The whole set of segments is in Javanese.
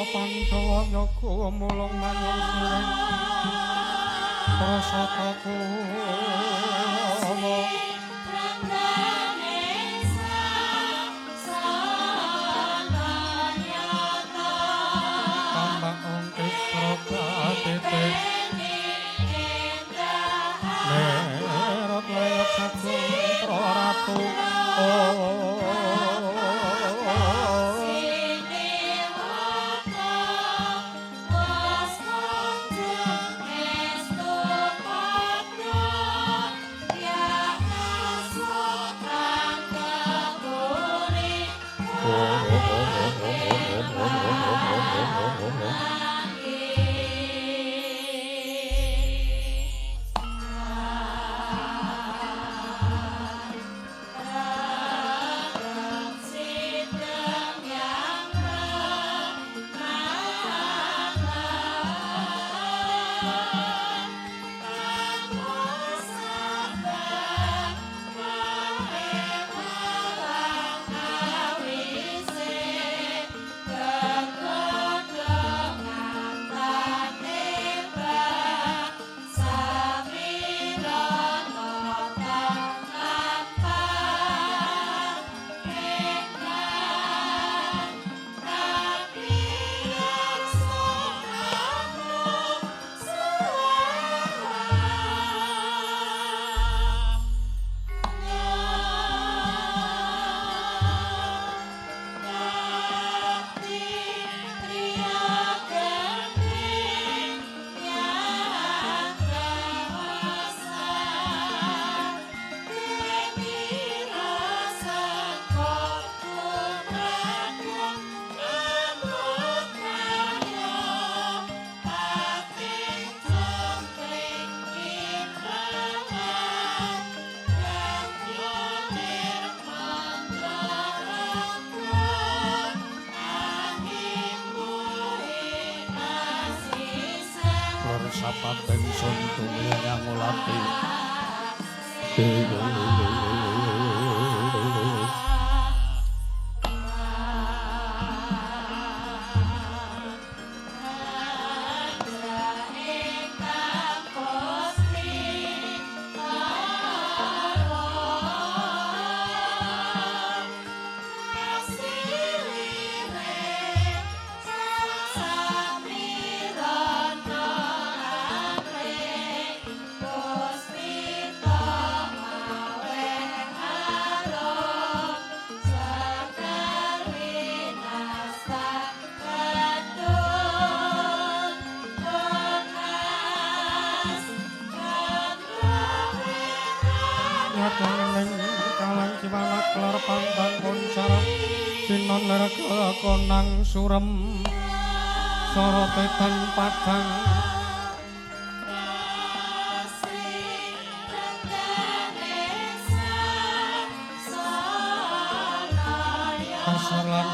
Pandhawa yoga mulung manyung siring prasataku tambah ongkis prabatitik merot leyok sagung praratu. Sapating sun tumiyang ngulati. Konang surem sorote tan padang kasalan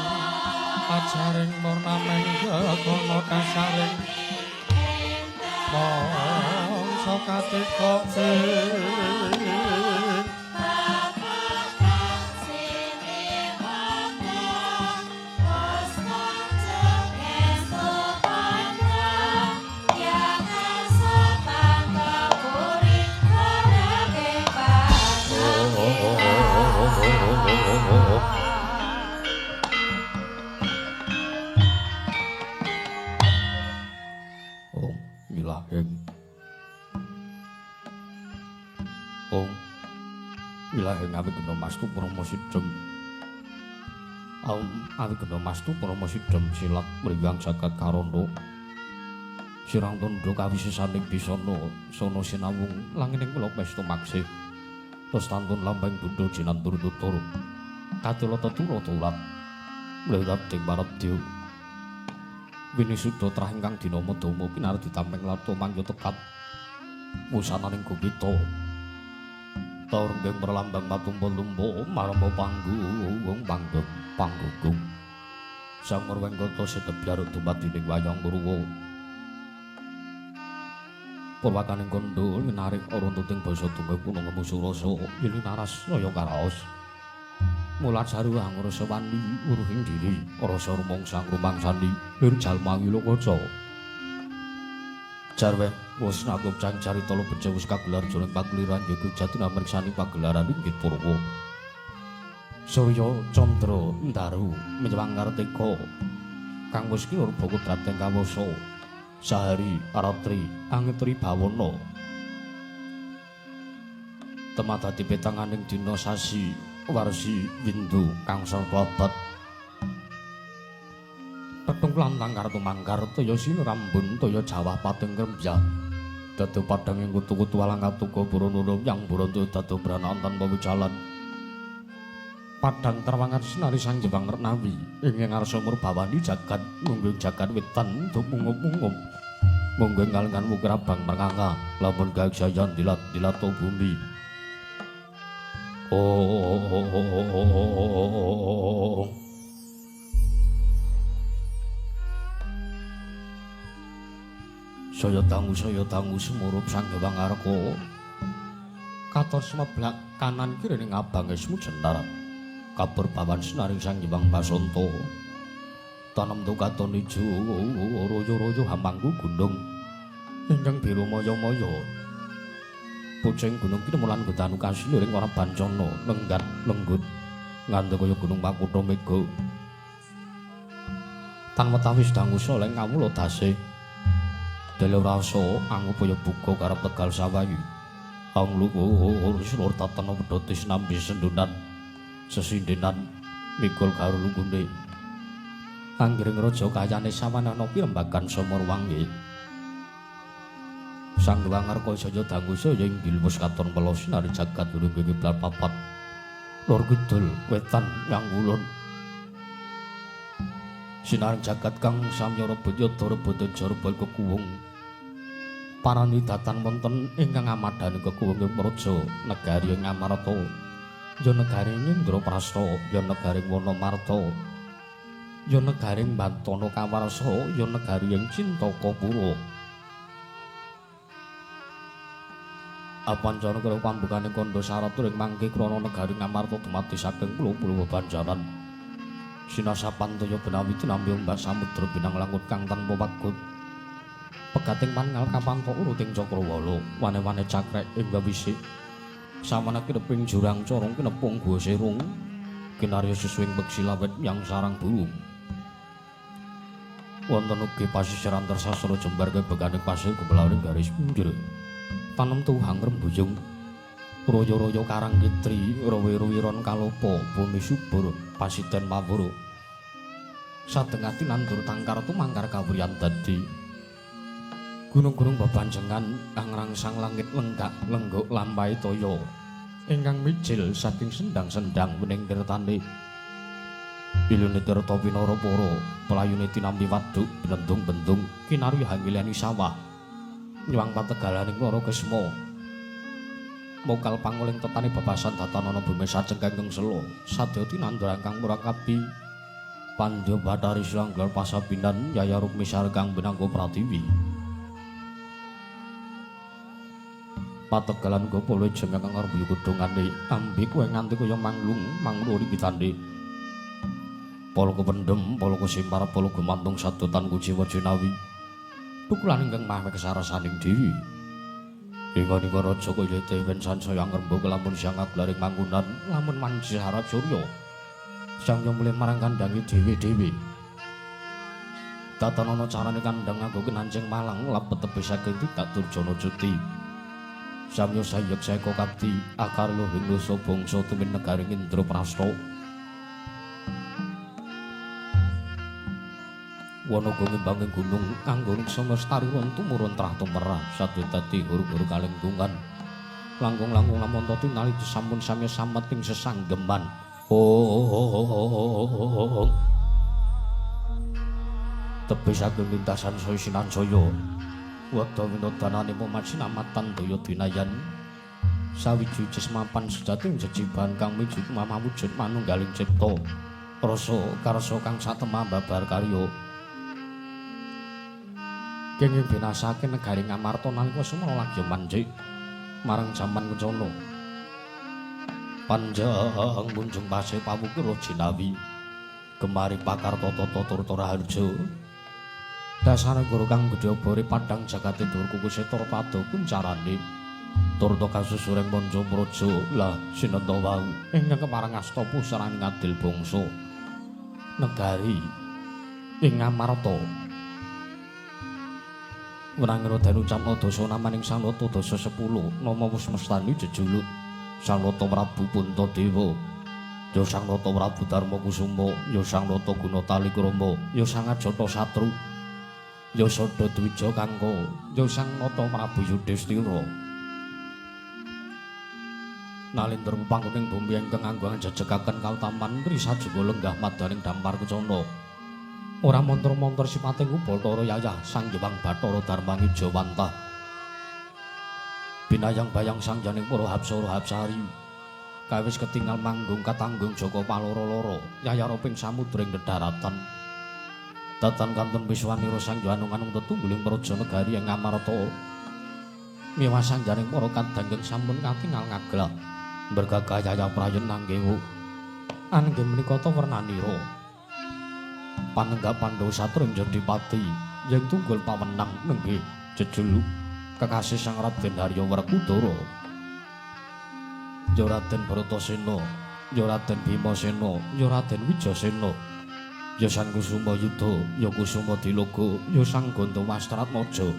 ajaring murnameng gegono kasaring mangsa katika. Mastu Parama Sidhem. Awigena Mastu Parama Sidhem silat mriyang jagat karana. Sirang tandha kawisisaning bisana sana sinawung langining kula pesta maksih. Terus tantun lambang bunda jinantur tutur. Katula tetura tulat. Mlewat ing paradya. Winisuda trah ingkang dinama Dama pinardi tampeng lata mangya tekat. Wusananing gupita. Taurembeng merlambang matumpa-tumpa marma panggung panggung panggung Sang Murwengkata setebyar dumadining wayang Purwa. Purwakaning kandha minarik aruntuting basa dumeh punang ngemusu rasa yen naras saya karaos. Mula jaruh angrasa wani wuruhing diri, rasa rumangsa rumangsani lir jalma wilokaca. Jarwe wis nanggup cang carita beja wis kagelar jroning pakuliran yaiku jati namriksani pagelaran inggih Purwa. Surya Candra Ndaru menyewang Kartika kang wis kinurba kudrating kawasa sahari aratri angetri bawana. Temadati petanganing dina sasi warsi windu kang sarta abad. Petung lantang kartu mangkar toya sinurambun toya jawah pating krembyah dadu padhang ing kutu-kutu alang katuka burono yang buronto dadu branan tanpa wijalan padhang terwangan sinari sang Jepang Renawi ing ngarsa murbawani jagat mungguh jagat wetan dumungup-mungup mungguh ngalengan wukir abang mernganga lamun gagsayan dilat-dilato bumi. Oh, saya dangu sumurup Sang Hyang Arka. Katon semeblak kanan kiri ning abange semu jenar. Kabar bawan sinaring Sang Hyang Basanta. Tanem tu katon ijo royo-royo hamangku gunung. Ingkang biru maya-maya. Pucing gunung kinemulan godanu kasiluring ora bancana lenggat lenggut nganti kaya gunung Makutha Mega. Tan wetawis dangu saleng kawula dasih. Dele rasa angupaya buka karep Tegal Sawayi. Angluhur slur tatana wedhute sinambi sendunan sesindenan mikul karo lunggune. Anggiring raja kayane sawanana pirembagan Samarwangi. Sang Hyang Arka saya dangu saya inggil wis katon mela sinari jagat durung kiblat papat. Lor kidul wetan yang kulon. Sinaring jagat kang samya rebut yada rebut teja rebut kekuwung. Parani datan wonten ingkang amadhani kekuwung ing praja negari Ngamarta. Ya negari Indraprasta, ya negari Wanamarta. Ya negari Bantana Kawarsa, ya negari ing Cintakapura. Apancana karo pambukane kandha syarat ing mangke krana negari Ngamarta dumadi saking pulo-pulo bebanjaran. Sinasapan toya benawi tinampi ombak samudra binang langut kang tanpa wagut. Pegating pangal kapanto uruting cakrawala, wane-wane cakrek ing wawisik. Sawana kineping jurang corong kinepung guwa serung, kinarya susuwing beksi lawet yang sarang burung. Wonten ugi pasisiran tersastra jembar kebegane pasir gumelaring garis pinggir. Tanem tuhang rembuyung. Royo-royo karang kitri, rowi-rowiron kalopo, bumi subur, pasiten mawur. Sadengati nandur tangkar tumangkar kawuryan dadi. Gunung-gunung bebanjengan kang rangsang langit lenggak lenggok lampahi toya ingkang mijil saking sendang-sendang wening tirtane. Ilune tirta pinara para, pelayune tinampi waduk binendung-bendung kinarya hangilani sawah. Nyuwang pategalaning Loro Kisma. Mokal panguling tetane babasan datanana bumi sajeng kangkung sela sadya tinandur kang murakabi Pandya Bathari Silanggar pasabinan Yaya Rukmi Sarkang binangko Pratiwi. Pategalan Gopala jeng kang ngarep kudungane ambi kowe nganti kaya manglung mangluri pitane. Pala kependhem, pala kesimpar, pala gumantung sadotan kuciwa jinawi. Tukulan ingkang maha kesarasaning dewi. Inga-inga raja kaya dewen sansaya ngrembaka lamun siang aglaring manggunan lamun manci harap surya. Sang mulih marang kandhange dhewe-dhewe. Tatanana carane kandhang nganggo kinancing malang lebet tebih saking tidak durjana cuti. Samya sayek seka kapti akar luhing nusa bangsa tumin negari Indraprasta. Wanaga ngimbanging gunung kanggo reksa lestari won tumurun trah tumerah sadya dadi huru-huru kalenggungan. Langkung-langkung lamun tinali sampun samya samet ing sesanggeman. Oh. Tebih saking lintasan saya sinancaya. Wada winodanane pamasinamatan daya dinayan. Sawiji jesmapan sejati jejiban kang miji mamawujud manunggaling cipta. Rasa karsa kang satemah babar karya. Kenging binasake negari Ngamarta nalika semana lagi manjik marang jaman kencana. Panjang munjung pase pawukira jinawi gemari pakarta tata turta raharja dasar guru kang gedhe obore padhang jagate dhuwur kukuse turta ado kuncarane turta kasusuring manca praja lah sinenta wau ingkang kepareng asta pusaraning adil bangsa negari ing Ngamarta. Wenang den ucapna dasa namaning Sang Nata dasa 10 nama wis mestani jejuluk Sang Nata Prabu Puntadewa, ya Sang Nata Prabu Darma Kusuma, ya Sang Nata Guna Talikrama, ya Sang Ajata Satru, ya Sada Dwija Kangka, ya Sang Nata Prabu Yudhistira. Nalindra panggoning bumi ingkang anggo jejegaken kautaman risajeka lenggah madaning dampar kencana. Ora montor-montor sipate Bathara Yayah Sang Hyang Bathara Darmangija wantah. Binayang bayang sang janing para hapsara hapsari kawis ketingal manggung katanggung jaka paloro-loro yayaroping samudra ing dedaratan. Datan kantun wiswanira sang anung-anung tetungguling praja negari ing Ngamarta. Miwah sang janing para kadang sampun katingal ngaglak bergagah yayah prayen nanggewu anggih menika ta wernanira. Panenggak Pandhawa satring Jodipati yen tunggul pawenang nenggih jejuluk kekasih Sang Raden Harya Werkudara, ya Raden Bratasena, ya Raden Bimasena, ya Raden Wijasena, ya Sang Kusuma Yudha, ya Kusuma Diloga, ya Sang Gandawastratmaja.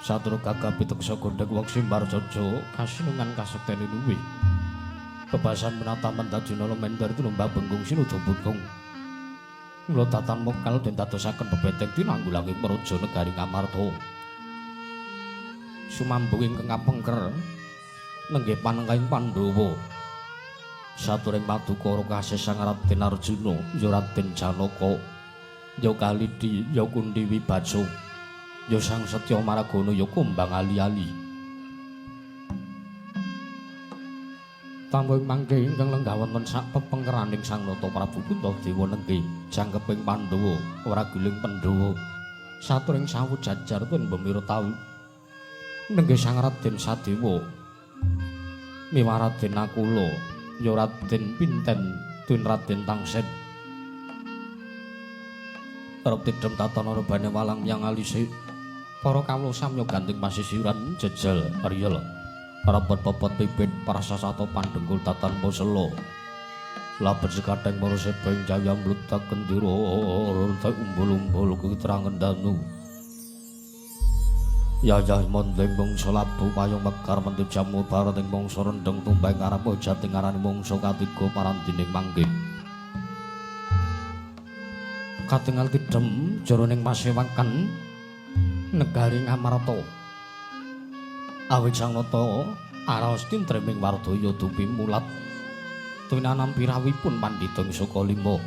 Satru gagah piteksa gondhek wong simbar jaja kasinungan kasektene luwih. Bebasan menataman dadi nala mendar tulumbah bengkung sinuda putung. Mula tatan mokal den dadosaken bebeteng tinanggulangi praja negari Ngamarta. Sumambung ingkang kapengker nenggih panengkahing Pandhawa. Saturing padukara kasih Sang Raden Arjuna, ya Raden Janaka, ya Kalidi, ya Kunti Wibaca, ya Sang Setya Maragana, ya Kumbang Ali-ali. Tambaha mangke ingkang lenggah wonten sak pepengkeraning Sang Nata Prabu Puntadewa nenggih jangkeping Pandhawa wragiling Pandhawa saturing sawu jajar tun bemira tahu nenggih Sang Raden Sadewa miwah Raden Nakula, ya Raden Pinten tun Raden Tangsen. Rep tidhem tatana rebane walang yang alise para kawula samya ganting pasisiran jejel riyel rapet-pepet pipit prasasata pandhenggul tatan posela labet sekadheng para sebeng jaya mlutak kendira runtuh umbul-umbul ketrangen danu yayah mondeng mangsa labu payung mekar mentu jamu barat ing mangsa rendheng tumbang arep jati ngarani mangsa katiga parandining manggih katingal tidhem jroning pasewakan negari Ngamarta. Awit Sang Nata araos tintreming wardaya dupi mulat tinanam pirawipun pandhita Sukalima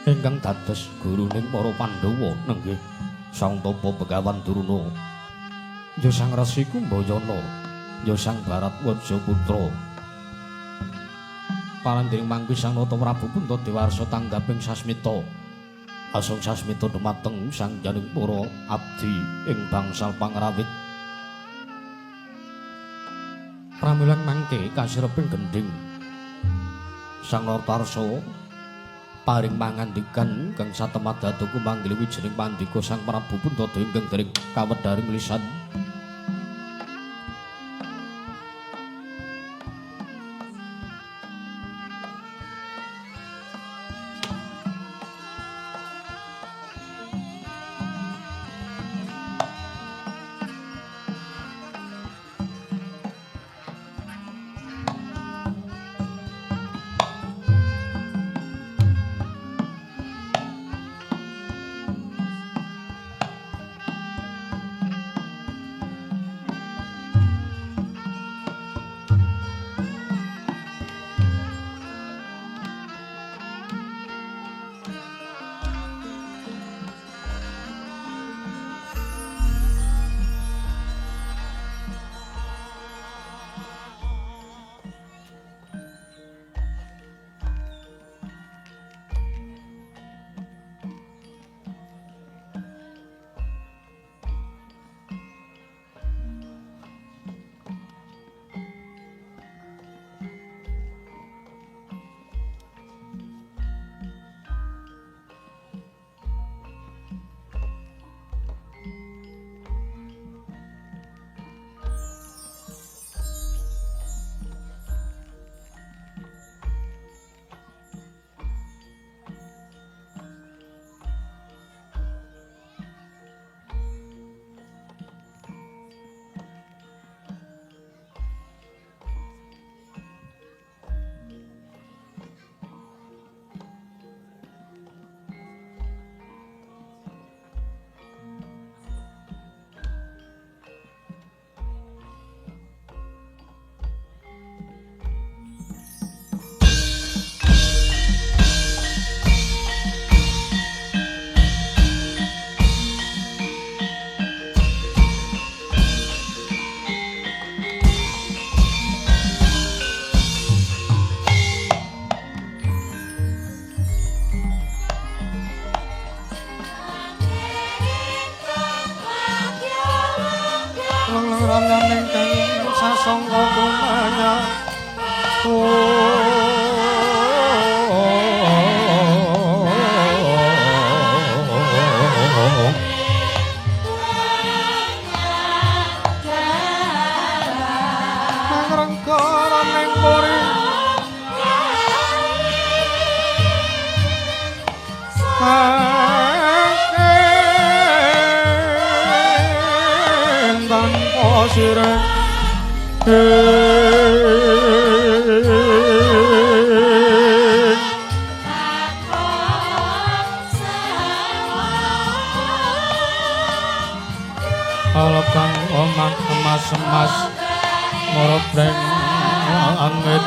ingkang dados guruning para Pandhawa nenggih Sang Tapa Begawan Durna, ya Sang Resi Kumbayana, ya Sang Baratwaja Putra. Parandining mangke Sang Nata Prabu Puntadewa arsa tanggaping sasmita. Asung sasmita dumateng sang janing para abdi ing bangsal pangrawit. Pramila mangke kasireping gendhing Sang Nartarsa paring pangandikan kang satemah datuku manggil wijining pandika Sang Prabu Puntadewa ingkang dereng kawedharing lisan. Ranganing kang sasangka kumanya. Mangrengkaraning puri tanpa sireng. Kang omah emas-emas morobreng langit.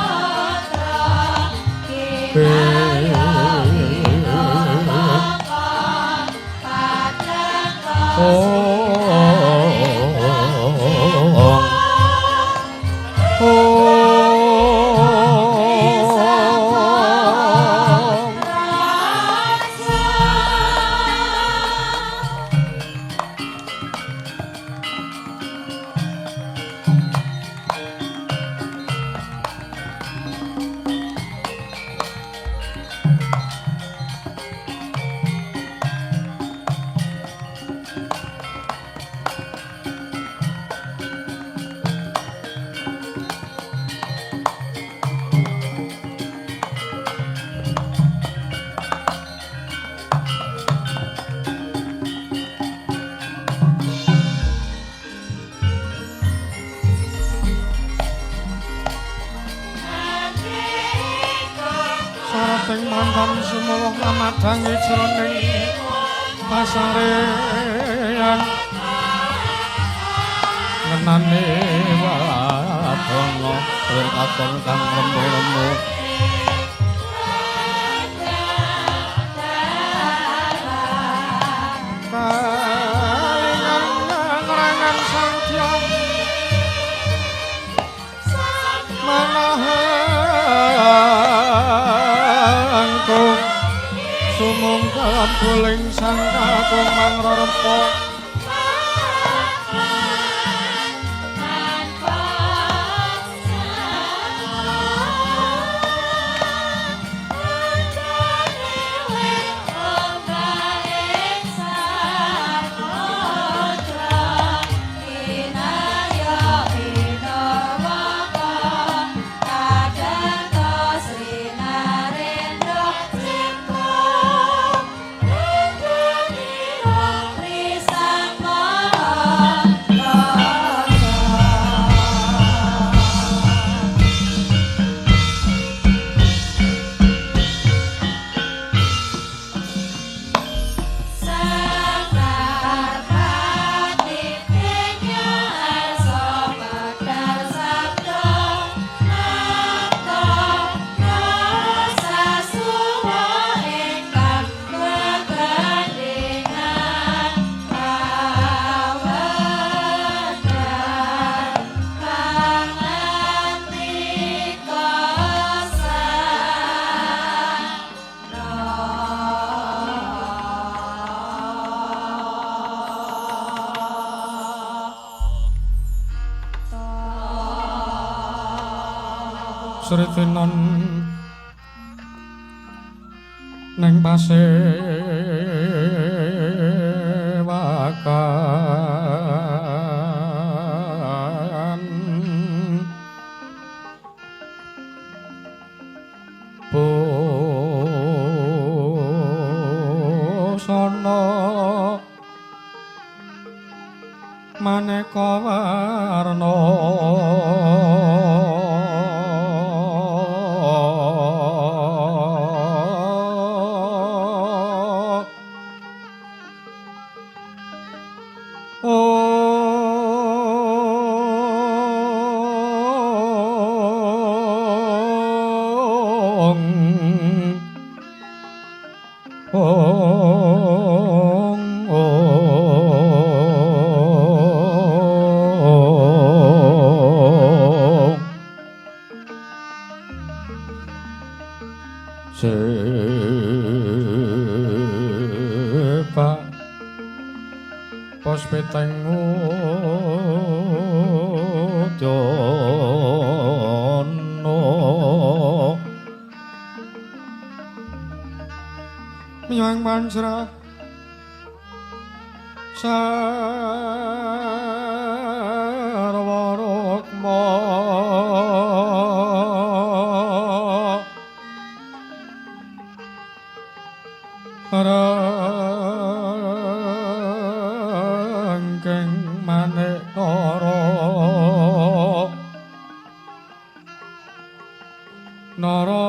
Sumuluh lamadhangi jroning pasarean ngenane wadana wir katon kang remu-remu. Kalingan ngrangan sandya manahangkung sumungkap guling sang kakung mangrempa. Sritinon neng pasewakan busana maneka warna. Ong, ong. Sang Manjra Sarwa Rukma Rangkeng Manik Nara Nara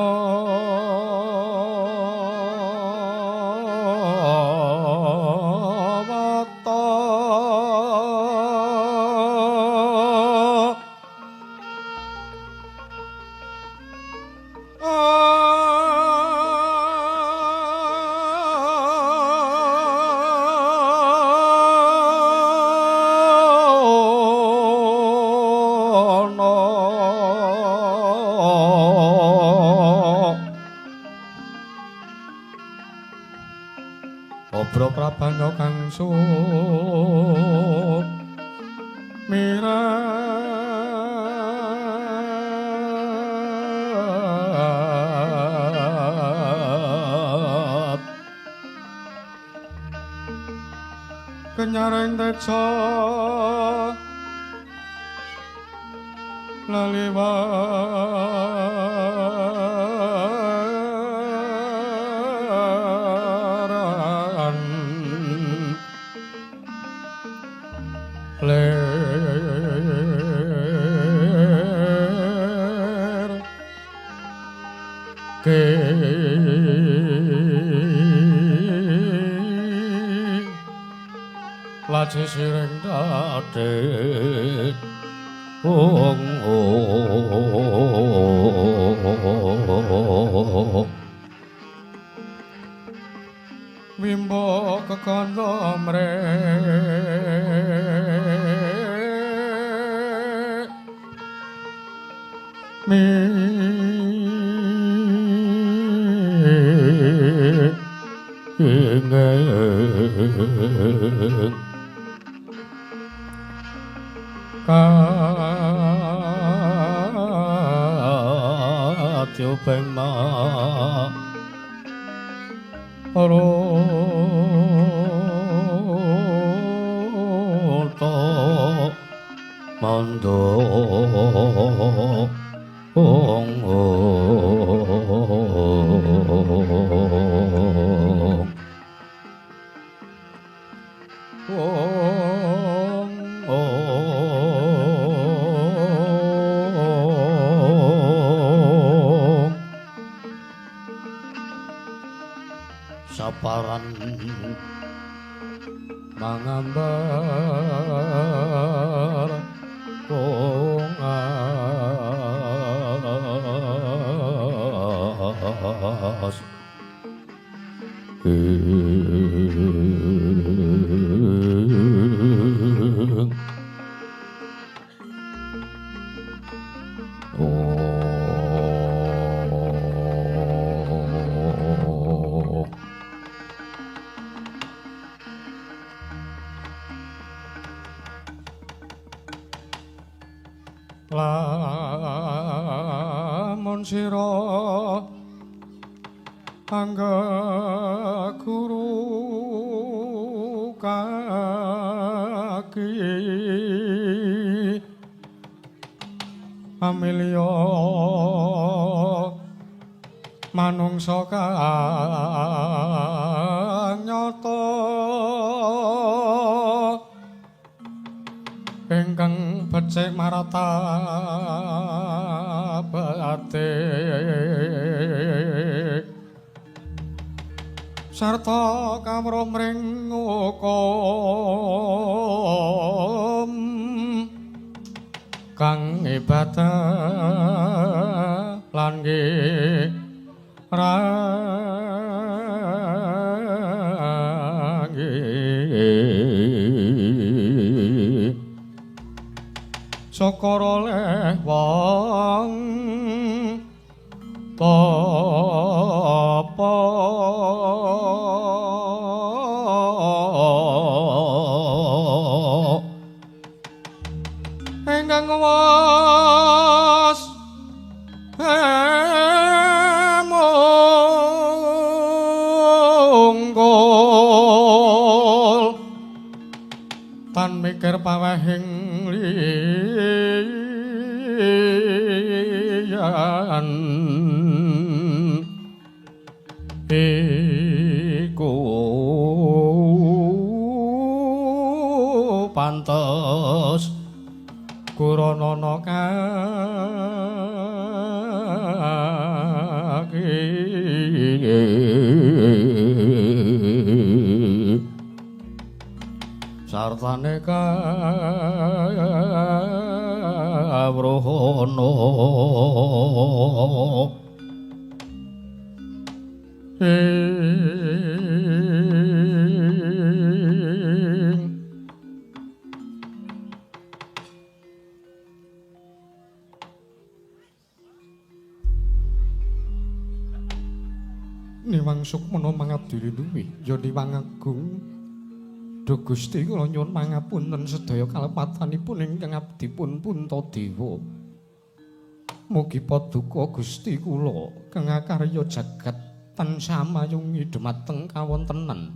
Prabanya kang sumirat kenyaring teja laliwat ler ke laje siring dade ong wimbo kekandha mre mi ing katyo pema ro mando ong ong ong saparan mangambar kongas ing ong lamun sira angga guru kaki amilya manungsa kang nyata ingkang becik martabate sarta kawruh mring hukum kang ibadah lan ngirangi syukur oleh wong tapa ingkang was monggo mikir pawehing liyan iku pantes kuranana kaki sartane kawruhana Niwang Sukmana mangabdi luwih ya Niwang Agung. Duh Gusti kula nyuwun pangapunten sedaya kalepatanipun ingkang abdipun Puntadewa. Mugi paduka Gusti kula kang akarya jagat tansah mayungi dumateng kawontenan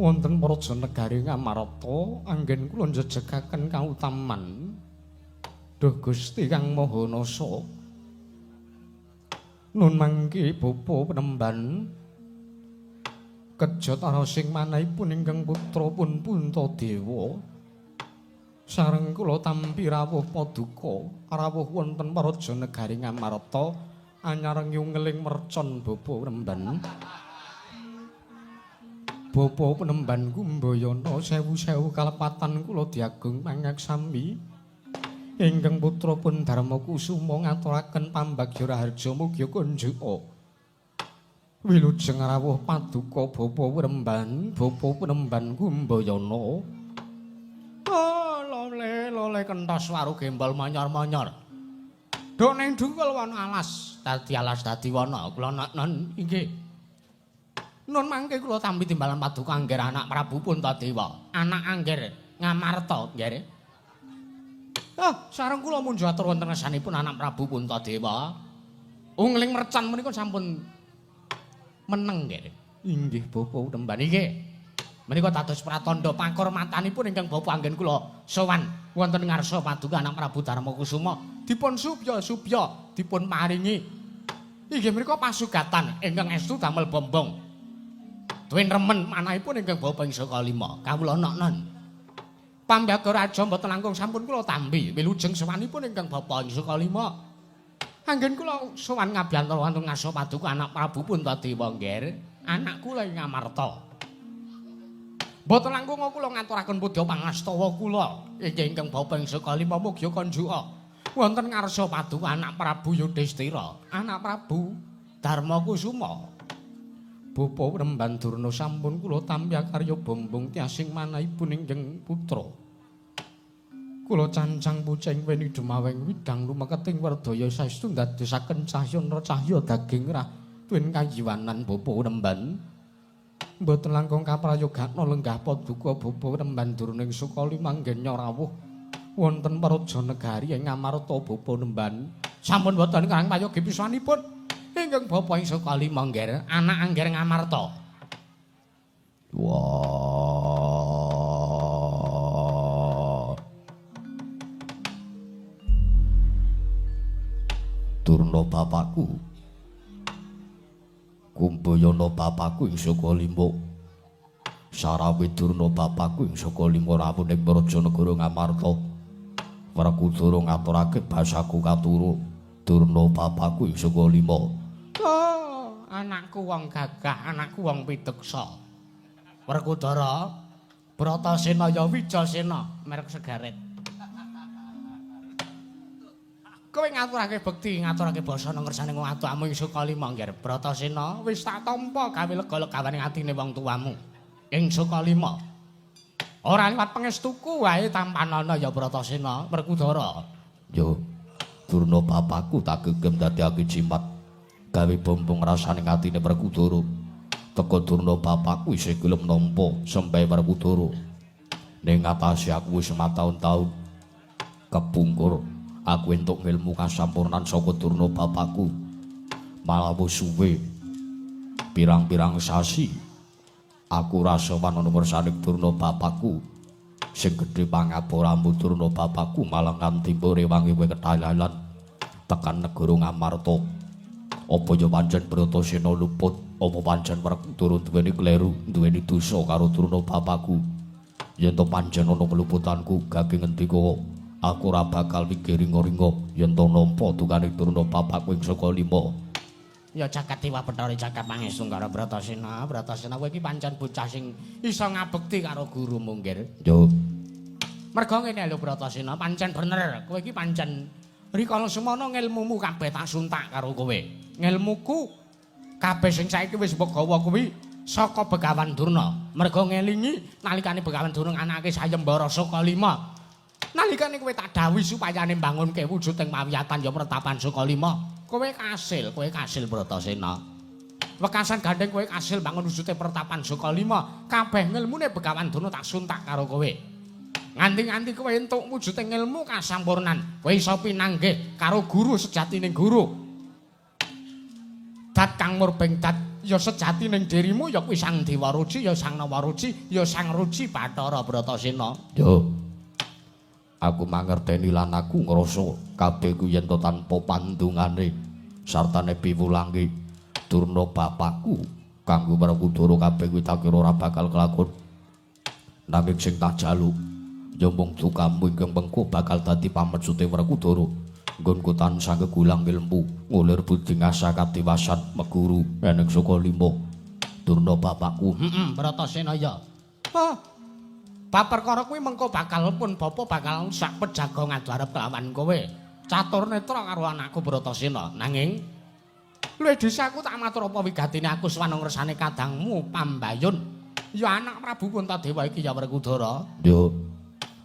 wonten praja negari Ngamarta anggen kula njejegaken kautaman. Duh Gusti Kang Maha Nasa. Nun mangke bapa penemban kejot sing manahipun ingkang putra pun Puntadewa sareng kula tampi rawuh paduka rawuh wonten praja negari Ngamarta anyareng yungeling mercon bapa penemban. Bapa penemban kumbayana sewu-sewu kalepatan kula diagung pangaksami ingkang putra pun Darmakusuma ngaturaken pambagya raharja mugi kunjuka. Wilujeng rawuh paduka bapa penemban, bapa penemban kumbayana. Oh, lole lole kentos waru gembol manyor-manyor. Duk ning dhuwur wana alas, dadi alas dadi wana. Kula non inggih. Nun mangke kula tampi timbalan paduka angger anak Prabu Puntadewa, anak angger Ngamarta nggih. Ah, sareng kula munjuk atur wonten ngersanipun anak Prabu Puntadewa. Ungling mercan menika sampun meneng nggih. Inggih bapa penemban inggih. Menika dados pratandha pakurmatanipun ingkang bapa anggen kula sowan wonten ngarsa paduka anak Prabu Darmakusuma dipun subya-subya dipun paringi. Inggih menika pasugatan ingkang estu damel bombong. Duwen remen manahipun ingkang bapa ing saka lima. Kawula nok-non. Pambyaga raja mboten langkung sampun kula tampi wilujeng sowanipun ingkang bapa ing saka lima. Anggen kula sowan ngabiyantara wonten ngarsa paduka anak Prabu Puntadewa nggih. Anak kula ing Ngamarta. Mboten langkung kula ngaturaken pudya pangastawa kula inggih ingkang bapa ing saka lima mugi kanjuka wonten ngarsa paduka anak Prabu Yudhistira, anak Prabu Darmakusuma. Bapa Penemban Durna sampun kula tampi akarya bombong tiasing manahipun ingkang putra. Kula cancang pucing weni dumaweng widang lumeketing werdaya saestu ndadosaken cahya cahya daging rah tuwin kayiwanan bapa Penemban. Mboten langkung kaprayogakna lenggah paduka bapa Penemban Durna ing Sukali manggen rawuh wonten praja negari ing Ngamarta bapa Penemban. Sampun boten karang payogi pisanipun ingkang bapa ing Sukali mangger anak angger Ngamarta. Wah. Durna bapakku Kumbayana bapakku ing saka lima. Sarawe Durna bapakku ing saka lima rawuh ning praja negara Ngamarta. Werkudara ngaturake basaku katuru. Durna bapakku ing saka lima. Oh, anakku wong gagah, anakku wong pideksa. Werkudara, Bratasena ya Wijasena, merek segaret. Kowe ngaturake bekti, ngaturake basa nang ngersane wong atuamu ing saka lima nggih. Bratasena wis tak tampa gawe lega-legawane atine wong tuamu ing saka lima. Ora liwat pangestuku wae tampanana ya Bratasena, Werkudara. Yo, Durna bapakku tak gegem dadekake jimat gawe bombong rasane atine Werkudara. Teka Durna bapakku isih gelem nampa sembahe Werkudara. Ning atase aku wis mataun-taun kepungkur aku entuk ilmu kasampurnan saka Durna bapakku. Malah wis suwe pirang-pirang sasi aku rasa sowan ana ngersane Durna bapakku. Sing gedhe pangapuramu Durna bapakku malah nganti mbok rewangi kowe ketalalan tekan negara Ngamarta. Apa ya pancen Bratasena luput, apa pancen Werkudara duweni kleru, duweni dosa karo Durna bapakku? Yen to pancen ana keluputanku, gage ngendika aku ora bakal mikir ringa-ringa yen to nampa dukane Durna bapakku ing saka lima. Ya jagat dewa Bathara jagat pangestu karo Bratasena. Bratasena kowe iki pancen bocah sing iso ngabekti karo gurumu, Nggir. Yo. Merga ngene lho Bratasena, pancen bener kowe iki pancen rikala semono ngelmumu kabeh tak suntak karo kowe. Ngelmuku kabeh sing saiki wis mbok gawa kuwi saka Begawan Durna. Merga ngelingi nalikane Begawan Durna nganake sayembara Saka Lima. Nalikane kowe tak dawuhi supayane mbangunke wujuding pawiyatan ya pertapan Saka Lima. Kowe kasil Bratasena. Wekasan gandeng kowe kasil bangun wujude pertapan Saka Lima. Kabeh ngelmune Begawan Durna tak suntak karo kowe. Nganti-nganti kowe entuk wujude ngelmu kasampurnan, kowe iso pinanggih karo guru sejatining guru. Dat kang murbeng dat ya sejatining dirimu ya kuwi Sang Dewa Ruci, ya Sang Nawa Ruci, ya Sang Ruci Bathara Bratasena. Yo. Aku mangerteni lan aku ngrasa kabeh ku yen to tanpa pandungane sartane piwulangi Durna bapakku kanggo Werkudara kabeh kuwi tak kira ora bakal kelakon. Nanging sing tak jaluk ya mung dukamu ingkang mengko bakal dadi pamecute Werkudara. Nggonku tansah gegulang ilmu, ngulir budi ngasah kadiwasan meguru eneng saka lima. Durna bapakku. Heeh, Bratasena ya. Oh. Bab perkara kuwi mengko bakal pun bapa bakal sak pejaga ngadharep kelawan kowe. Catur netra karo anakku Bratasena. Nanging luwih dhisik aku tak matur apa wigatine aku sowan ngersane kadangmu pambayun. Ya anak Prabu Puntadewa iki ya Werkudara. Yo.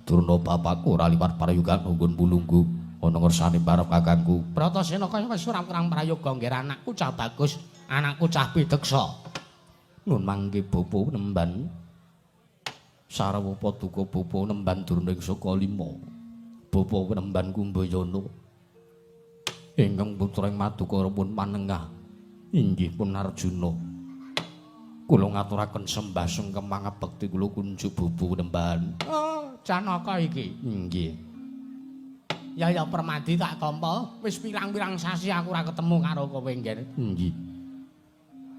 Durna bapakku ora liwat prayoga nggon bulunggu ana ngersane barep kakangku. Bratasena kaya wis ora kurang prayoga nggih anakku cah bagus, anakku cah pideksa. Nun mangke bapa nemban. Sarwa paduka bapa nemban Durna ing saka lima. Bapa nemban Kumbayana. Ingkang putra ing madukara pun manengah inggih pun Arjuna. Kula ngaturaken sembah sungkem pangabekti kula kunjuk bapa nemban. Oh, Janaka iki. Inggih. Ya ya Permadi tak tampa. Wis pirang-pirang sasi aku ora ketemu karo kowe, Nggir. Inggih.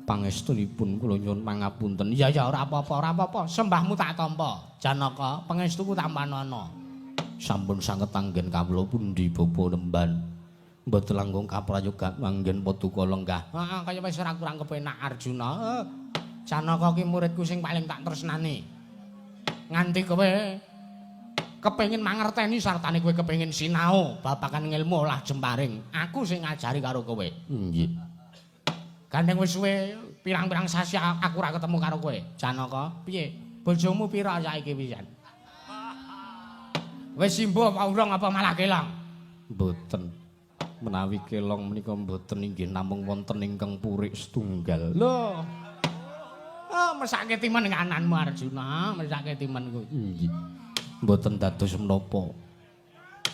Pangestunipun kula nyuwun pangapunten. Ya ya ora apa-apa, ora apa-apa. Sembahmu tak tampa. Janaka, pangestuku tampanana. Sampun sanget anggen kawula pundi bapa nemban. Mboten langkung kaprayogan manggen paduka lenggah. Heeh, kaya wis ora kurang kepenak Arjuna. Janaka ki muridku sing paling tak tresnani. Nganti kowe kepengin mangerteni sartane kowe kepengin sinau babagan ngilmu olah jemparing. Aku sing ngajari karo kowe. Nggih. Gandeng wis suwe pirang-pirang sasi aku ora ketemu karo kowe. Janaka, piye? Bojomu pira saiki pisan? Wis simbo apa urung apa malah kelong? Mboten. Menawi kelong menika mboten inggih namung wonten ingkang purik setunggal. Lho. Oh, mesake timen ngananmu Arjuna, mesake timen kuwi. Nggih. Mboten dados menapa.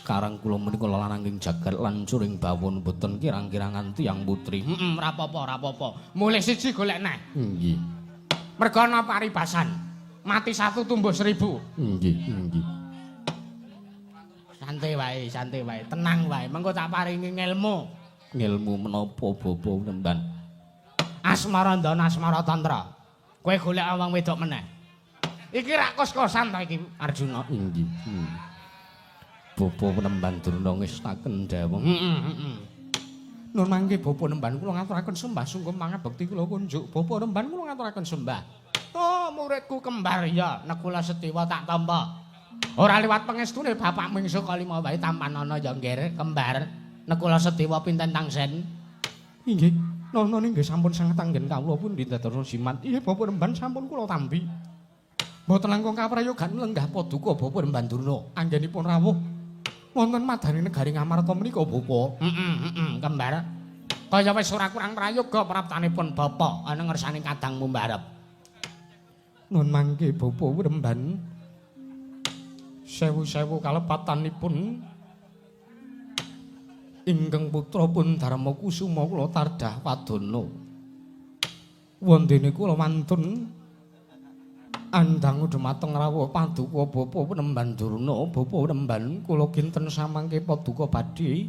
Karang kula menika lananging jagat lancuring bawon mboten kirang-kirangan tiyang putri. Heeh, ora apa-apa, ora apa-apa. Mulih siji golek neh. Nggih. Mergo ana paribasan. Mati satu tumbuh 1000. Nggih, nggih. Santai wae, santai wae, tenang wae. Mengko tak paringi ngelmu. Ngelmu menapa bapa nemban? Asmarandana Asmara Tantra. Kowe golek wong wedok meneh. Iki rak kos-kosan ta iki Arjuna? Nggih. Bapa nemban Durna ngestaken dawuh. Heeh, heeh. Nun mangke bapa nemban kula ngaturaken sembah sungkem pangabekti kula kunjuk. Bapa nemban kula ngaturaken sembah. Oh, muridku kembar ya, Nekula Setiwa tak tampa. Ora liwat pengestune bapakmu ing Sukalima wae tampanana ya nggih kembar. Nekula Setiwa pinten tangsen? Inggih. Nono nggih sampun sanget anggen kawula pundi dados jimat. Inggih bapa nemban sampun kula tampi. Mboten langkung kaprayogan lenggah paduka bapa nemban Durna. Anggenipun rawuh wonten madani negari Ngamarta menika bapa. Heeh, heeh, kembar. Kaya wis ora kurang prayoga praptanipun bapa ana ngersane kadangmu mbarep. Nun mangke bapa nemban sewu-sewu kalepatanipun ingkang putra pun Darma Kusuma kula tardah wadana. Wondene kula wantun Andangu dumateng rawuh paduka Bapa Penemban Durna, Bapa Penemban kula kinten samangke paduka badhe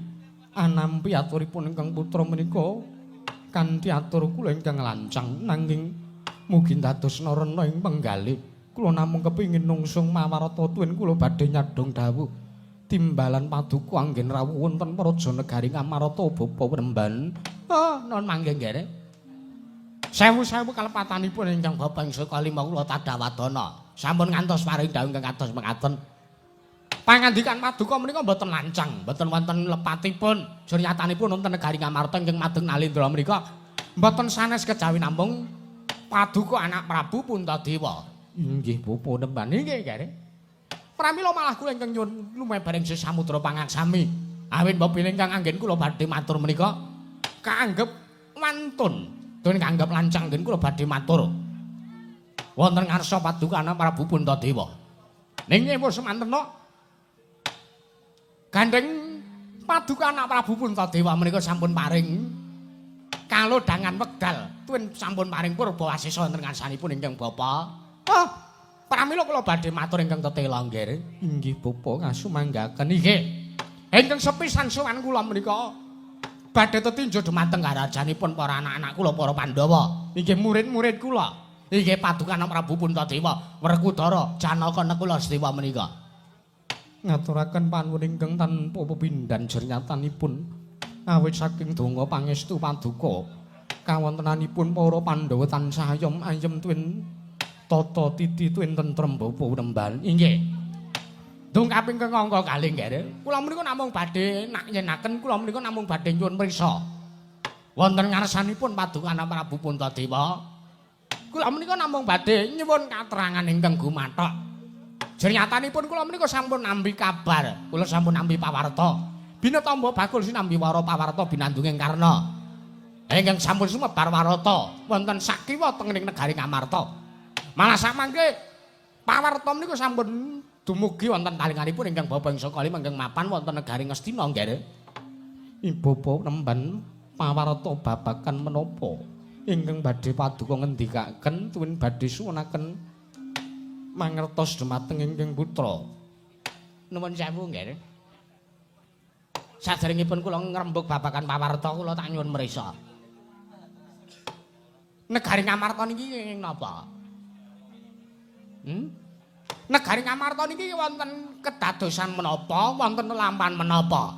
anampi aturipun ingkang putra menika kanthi atur kula ingkang lancang nanging mugi dados narena ing penggalih. Kula namung kepingin nungsung mawarta tuwin kula badhe nyadhong dawuh timbalan paduka anggen rawuh wonten praja negari Ngamarta Bapa Penemban. Oh, non mangke nggih. Sewu-sewu kalepatanipun ingkang Bapa ing saka lima kula tadawadana. Sampun ngantos paring dawuh ingkang kados mekaten. Pangandikan paduka menika mboten lancang, mboten wonten lepatipun. Suryatanipun wonten negari Ngamarta ingkang madeg Nalendra menika mboten sanes kejawi namung paduka anak Prabu Puntadewa. Inggih Bapa Nemban inggih kare. Pramila malah kula ingkang nyuwun lumebaring samudra pangaksami. Awit mbok bilih ingkang anggen kula badhe matur menika kaanggep wantun. Dene kaanggep lancang nggen kula badhe matur. Wonten ngarsa paduka anak Prabu Puntadewa. Ning nyewu semantena gandeng paduka anak Prabu Puntadewa menika sampun paring kalodhangan wekdal tuwin sampun paring purba wasesa wonten ngarsanipun ingkang Bapa. Oh, pramila kula badhe matur ingkang tetela nggih. Inggih Bapa kasumanggaken inggih. Ingkang sepisan sowan kula menika badhe tetinju dumateng karajanipun para anak-anak kula para Pandhawa. Inggih murid-murid kula. Inggih paduka Prabu Puntadewa, Werkudara, Janaka Nekula Sedewa menika. Ngaturaken panuwun ingkang tanpa pepindhan jernyatanipun awit saking donga pangestu paduka kawontenanipun para Pandhawa tansah ayom ayem tuwin tata titi tuwin tentrem Bapa Penemban. Inggih. Dung kaping kangka kalih nggih. Kula menika namung badhe nak yenaken kula menika namung badhe nyuwun priksa. Wonten ngarsanipun paduka Prabu Puntadewa. Kula menika namung badhe nyuwun katerangan ingkang gumathok. Jernyatanipun kula menika sampun nampi kabar, kula sampun nampi pawarta. Binatamba bakul sinambi wara pawarta binandunging Karna. Ingkang sampun sumebar warata wonten sakiwa tengening negari Ngamarta. Malah samangke pawarta menika sampun dumugi wonten talinganipun ingkang Bapa ing saka lima ingkang mapan wonten negari Ngastina nggih. Bapa Nemban pawarta babagan menapa ingkang badhe paduka ngendikaken tuwin badhe suwunaken mangertos dumateng ingkang putra. Nuwun sewu nggih. Saderengipun kula ngrembug babagan pawarta kula tak nyuwun mrisa. Negari Ngamarta niki ing napa? Negari Ngamarta niki wonten kedadosan menapa, wonten lelampahan menapa?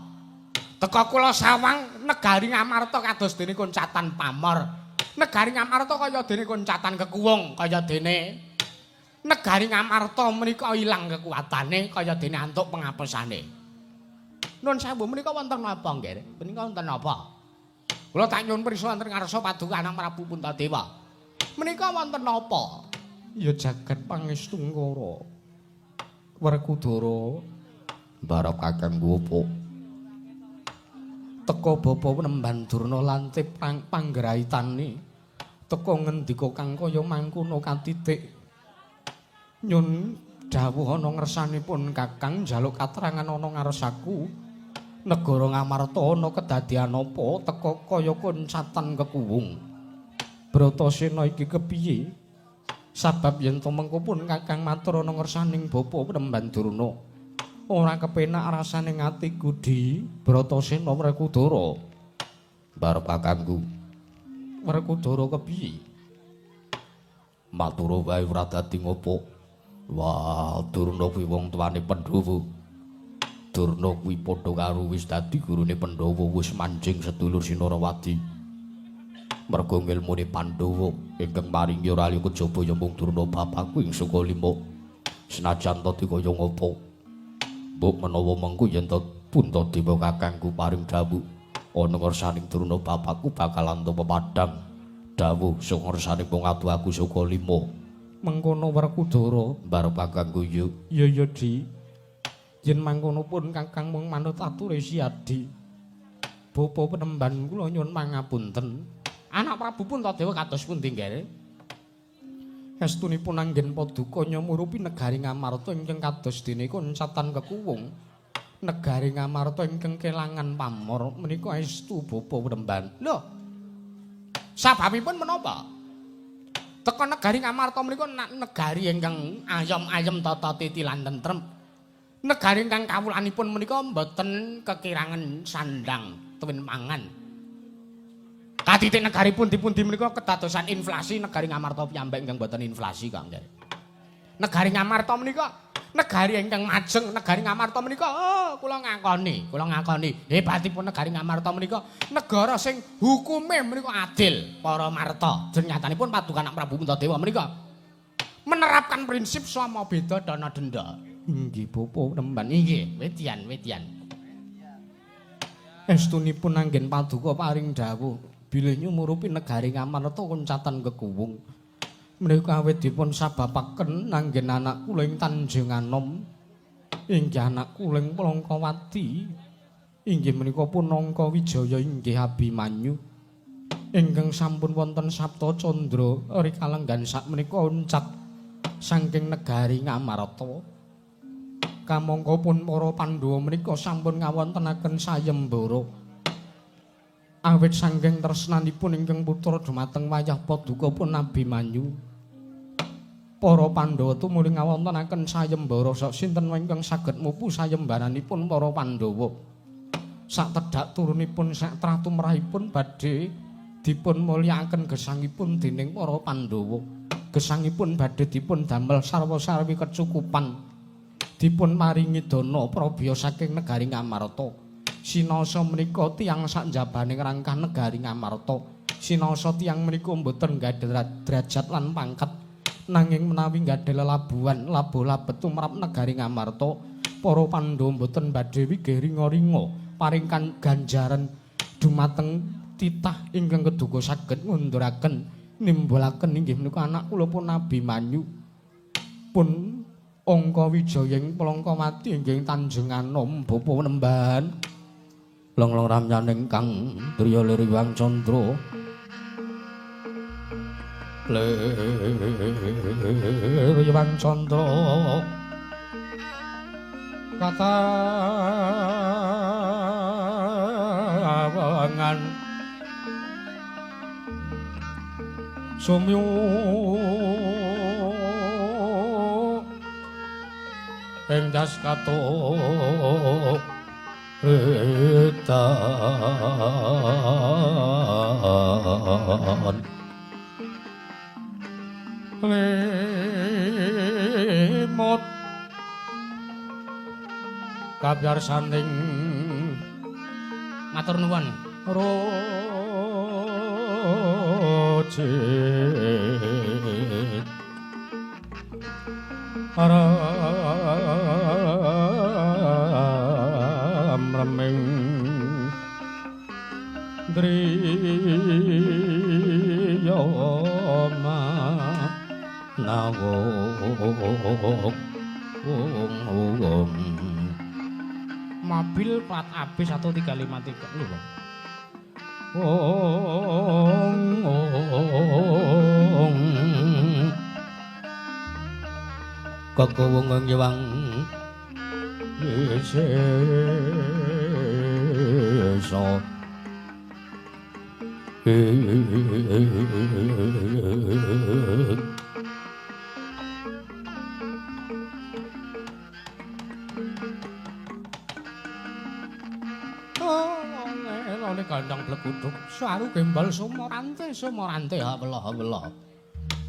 Teka kula sawang negari Ngamarta kados dene koncatan pamor. Negari Ngamarta kaya dene koncatan kekuwung, kaya dene negari Ngamarta menika ilang kekuatane kaya dene antuk pengapesane. Nun sewu menika wonten napa nggih? Menika wonten napa? Kula tak nyuwun prisa wonten ngarsa paduka anak Prabu Puntadewa. Menika wonten napa? Ya jagat pangestungkara. Werkudara barep kakang opo? Teka Bapa Penemban Durna lantip panggraitane. Teka ngendika kang kaya mangkono katitik. Nyun dawuh ana ngersanipun Kakang njaluk katerangan ana ngarsaku. Negara Ngamarta ana kedadian apa teka kaya koncatan kekuwung. Bratasena iki kepiye? Sabab yen to mengko pun Kakang matur ana ngersaning Bapa Penemban Durna. Ora kepenak rasane atiku di Bratasena Werkudara. Barep kakangku. Werkudara kepiye? Matur wae ora dadi ngopo. Wah, Durna kuwi wong tuane Pandhawa. Durna kuwi padha karo wis dadi gurune Pandhawa, wis manjing sedulur Sinarawati. Merga ngilmune Pandhawa ingkang maringi ora liya kejaba ya mung Durna bapakku ing saka lima. Senajan to dikaya ngopo. Mbok menawa mengko yen to Puntadewa kakangku paring dawuh ana ngersaning Durna bapakku bakal antuk pepadang dawuh saka ngersaning wong atuh aku saka lima. Mengkono Werkudara barep kakangku yo. Ya ya Di. Yen mangkono pun Kakang mung manut ature Siadi. Bapa Penemban kula nyuwun pangapunten. Anak Prabu Puntadewa kados pundi nggih? Estunipun anggen paduka nyamurupi negari Ngamarta ingkang kados dene koncatan kekuwung. Negari Ngamarta ingkang kelangan pamor menika estu Bapa Penemban. Lho. Sababipun menapa? Teka negari Ngamarta menika negari ingkang ayem-ayem tata titi lan tentrem. Negari ingkang kawulanipun menika mboten kekirangan sandang tuwin mangan. Katitik negari pundi-pundi menika kedadosan inflasi, negari Ngamarta piyambak ingkang mboten inflasi kok nggih. Negari Ngamarta menika negari ingkang majeng, negari Ngamarta menika oh kula ngakoni hebatipun negari Ngamarta menika negara sing hukume menika adil para marta. Nyatanipun Paduka Anak Prabu Puntadewa menika menerapkan prinsip sama beda dana denda. Inggih Bapak nemban inggih wedian wedian. Estunipun anggen Paduka paring dawuh bilih nyumurupi negari Ngamarta kuncatan kekuwung. Menika awit dipun sababaken anggen anak kula ing Tanjung Anom, inggih anak kula ing Plangkawati, inggih menika Punangka Wijaya inggih Abimanyu ingkang sampun wonten Sapta Candra rikalenggan sakmenika uncat saking negari Ngamarta. Kamangka pun para Pandhawa menika sampun ngawontenaken sayembara. Awit saking tresnanipun ingkang putra dumateng wayah paduka pun Abimanyu, para Pandhawa tumuli ngawontenaken sayembara sok sinten ingkang saged mupu sayembaranipun para Pandhawa. Sak tedhak turunipun sak trah tumrahipun badhe dipun mulyakaken gesangipun dening para Pandhawa. Gesangipun badhe dipun damel sarwa-sarwi kecukupan. Dipun paringi dana prabya saking negari Ngamarta. Sinasa menika tiyang sak njabaning rangkah negari Ngamarta. Sinasa tiyang menika mboten gadhah derajat lan pangkat, nanging menawi gadhah lelabuhan labuh labet tumrap negari Ngamarta, para Pandhawa mboten badhe wigih ringa-ringa paring ganjaran dumateng titah ingkang keduga saged ngunduraken nimbulaken inggih menika anak kula pun Abimanyu pun Angka Wijaya ing Plangkawati inggih Tanjung Anom. Bapa nemban long-long ramyaning kang driya liriwang candra liriwang candra katawangan sumyu ing das katuk edan limut kabyarsaning matur nuwun rojit remeng driya manawung. Mobil plat AB 1353 lho. Kekuwung nyewang wisesa Lone gandang bleguduk saru gembal sumorante sumorante hawela-hawela.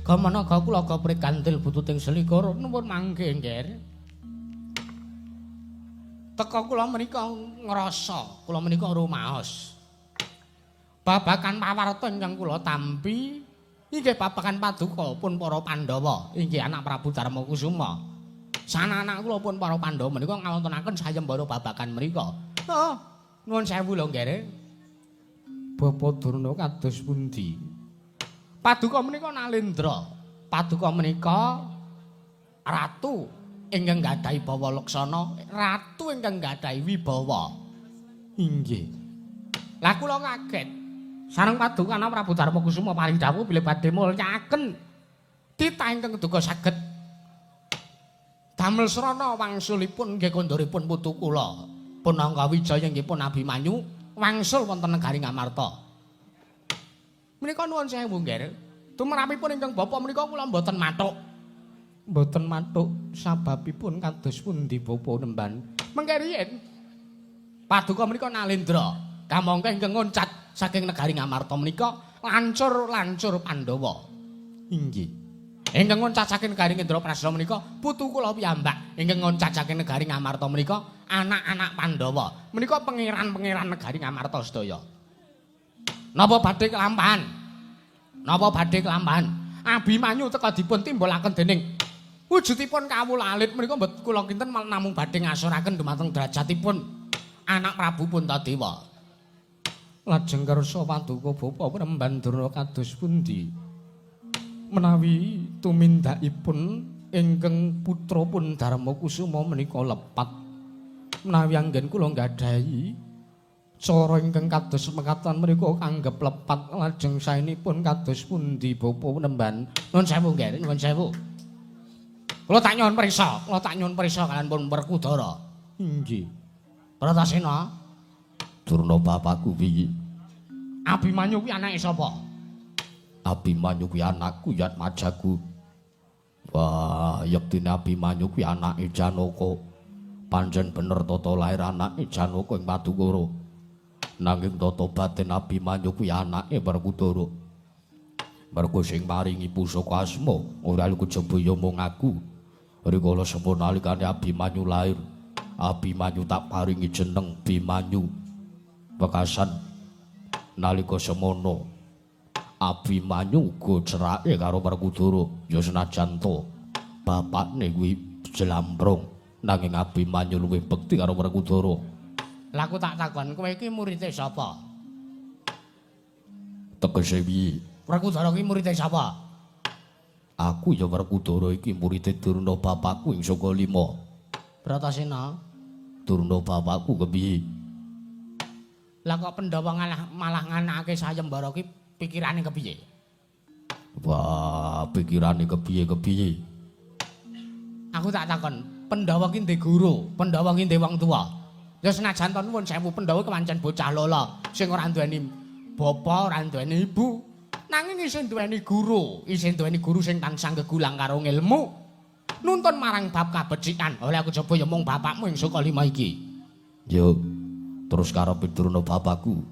Gamana kula goprit kantil bututing selikur nuwun mangke nggih. Teka kula menika ngrasa, kula menika rumaos. Babakan pawarta ingkang kula tampi inggih babakan paduka pun para Pandhawa, inggih anak Prabu Darmakusuma. Sana anak kula pun para Pandhawa menika ngawontenaken sayembara babakan menika. Oh, nuwun sewu lho nggih. Bapa Durna kados pundi? Paduka menika Nalendra. Paduka menika ratu ingkang gadhahi bawa laksana, ratu ingkang gadhahi wibawa. Inggih. Lah kula kaget. Sareng paduka Prabu Darmakusuma paring dawuh bilih badhe mulyakaken titah ingkang keduga saged damel srana wangsulipun nggih kondoripun putu kula. Punangka Wijaya nggih pun Abimanyu wangsul wonten negari Ngamarta. Menika nuwun sewu nggih. Tumrapipun ingkang bapa menika kula mboten mathuk. Mboten mathuk sababipun kados pundi bapa nemban? Mengke riyin paduka menika Nalendra kamangka ingkang ngoncat saking negari Ngamarta menika lancur-lancur Pandhawa. Inggih. Ingkang ngoncat saking negari Indraprasta menika putu kula piyambak. Ingkang ngoncat saking negari Ngamarta menika anak-anak Pandhawa. Menika pangeran-pangeran negari Ngamarta sedaya. Napa badhe kelampahan? Napa badhe kelampahan? Abimanyu teka dipun timbulaken dening wujudipun kawula alit menika mbet kula kinten namung badhe ngasoraken dumateng derajatipun anak Prabu Puntadewa. Lajeng kersa paduka bapa Premban Durna kados pundi? Menawi tumindakipun ingkang putra pun Darma Kusuma menika lepat. Menawi anggen kula nggadahi cara ingkang kados mekaten menika anggep lepat, lajeng saenipun kados pundi bapa Premban? Nuwun sewu nggih, nuwun sewu. Kula tak nyuwun prisa, kula tak nyuwun prisa kalian pun Werkudara. Inggih. Bratasena. Durna bapakku piye? Abimanyu kuwi anake sapa? Abimanyu kuwi anakku Yatmajaku. Wah, yektine Abimanyu kuwi anake Janaka. Pancen bener tata lair anake Janaka ing Madukara. Nanging tata batin Abimanyu kuwi anake Werkudara. Mergo sing maringi pusaka asma ora kejaba ya mung aku. Rikala semono nalikane Abimanyu lair, Abimanyu tak paringi jeneng Bimanyu. Wekasan nalika semono Abimanyu uga cerake karo Werkudara, ya senajan to bapakne kuwi jlambrong, nanging Abimanyu luwih bekti karo Werkudara. Lah aku tak takon, kowe iki murite sapa? Tegese piye? Werkudara iki murite sapa? Aku ya Werkudara iki murite Durna bapakku ing saka lima. Bratasena. Durna bapakku kepiye? Lah kok Pandhawa malah nganakake sayembara ki pikirane kepiye? Wah, pikirane kepiye-kepiye? Aku tak takon, Pandhawa ki ndek guru, Pandhawa ki ndek wong tuwa. Ya senajan to nuwun sewu, Pandhawa ki pancen bocah lolo sing ora duweni bapa, ora duweni ibu. Nanging isih duweni guru, isih duweni guru sing tansah gegulang karo ngilmu. Nuntun marang bab kabecikan. Oleh aku coba ya mung bapakmu ing saka lima iki. Yo. Terus karepe Durna bapakku.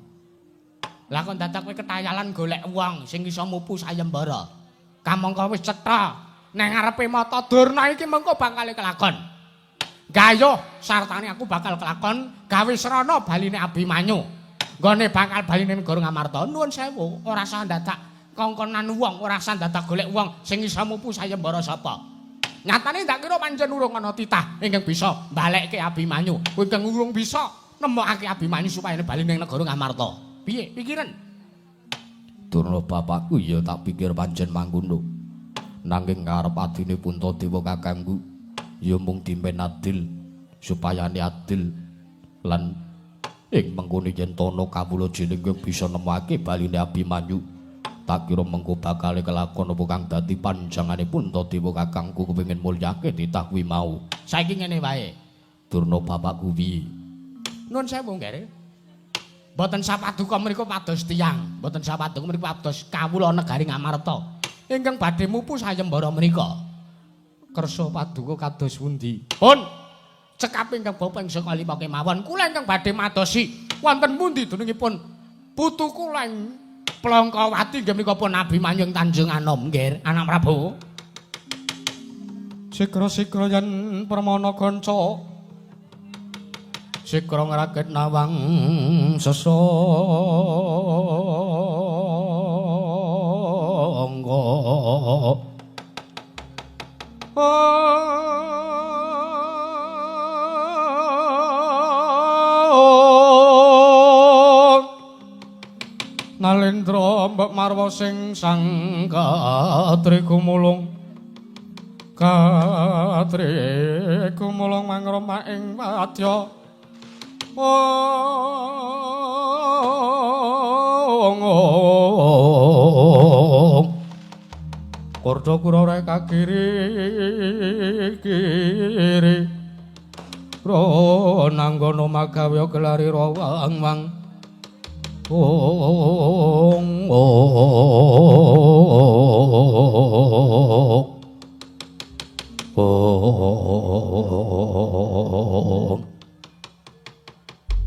Lah kok dadak kowe ketayalan golek wong sing iso mupu sayembara. Kamangka wis cetha nang ngarepe mata Durna iki mengko bakal kelakon. Gayuh sartane aku bakal kelakon gawe srana baline Abimanyu. Nggone bakal baline negara Ngamarta. Nuwun sewu, ora usah dadak kongkonan wong, ora usah dadak golek wong sing iso mupu sayembara sapa. Nyatane ndak kira pancen urung ana titah ingkang bisa balekke Abimanyu. Ingkang urung bisa nemokake Abimanyu supaya bali ning negara Ngamarta. Piye pikiran? Durna bapakku ya tak pikir pancen mangkono. Nanging ngarep adine Puntadewa kakangku ya mung dimen adil supayane adil lan ing mengkone yen tono kawula jeneng bisa nemokake baline Abimanyu. Tak kira mengko bakal kelakon apa kang dadi panjangane Puntadewa kakangku kepengin mulyake titah kuwi mau. Saiki ngene wae. Durna bapakku piye? Nuwun sewu nggih. Mboten sapaduka mriku pados tiyang, mboten sapaduka mriku pados kawula negari Ngamarta. Ingkang badhe mupu sayembara menika. Kersa paduka kados pundi? Pun cekap ingkang bapa ing saka lima kemawon. Kula ingkang badhe madosi wonten pundi dunungipun putu kula ing Plangkawati nggih menika pun Abimanyu ing Tanjung Anom nggih, anak Prabu. Sikra-sikra yen permana kanca sikra ngrakit nawang sesangga. Nalendra mbok marwa sing sang katri gumulung katri gumulung mangroma ing wadya. Kordo kura reka kiri kiri ro nanggono magawe gelari rawang wang Ong ong.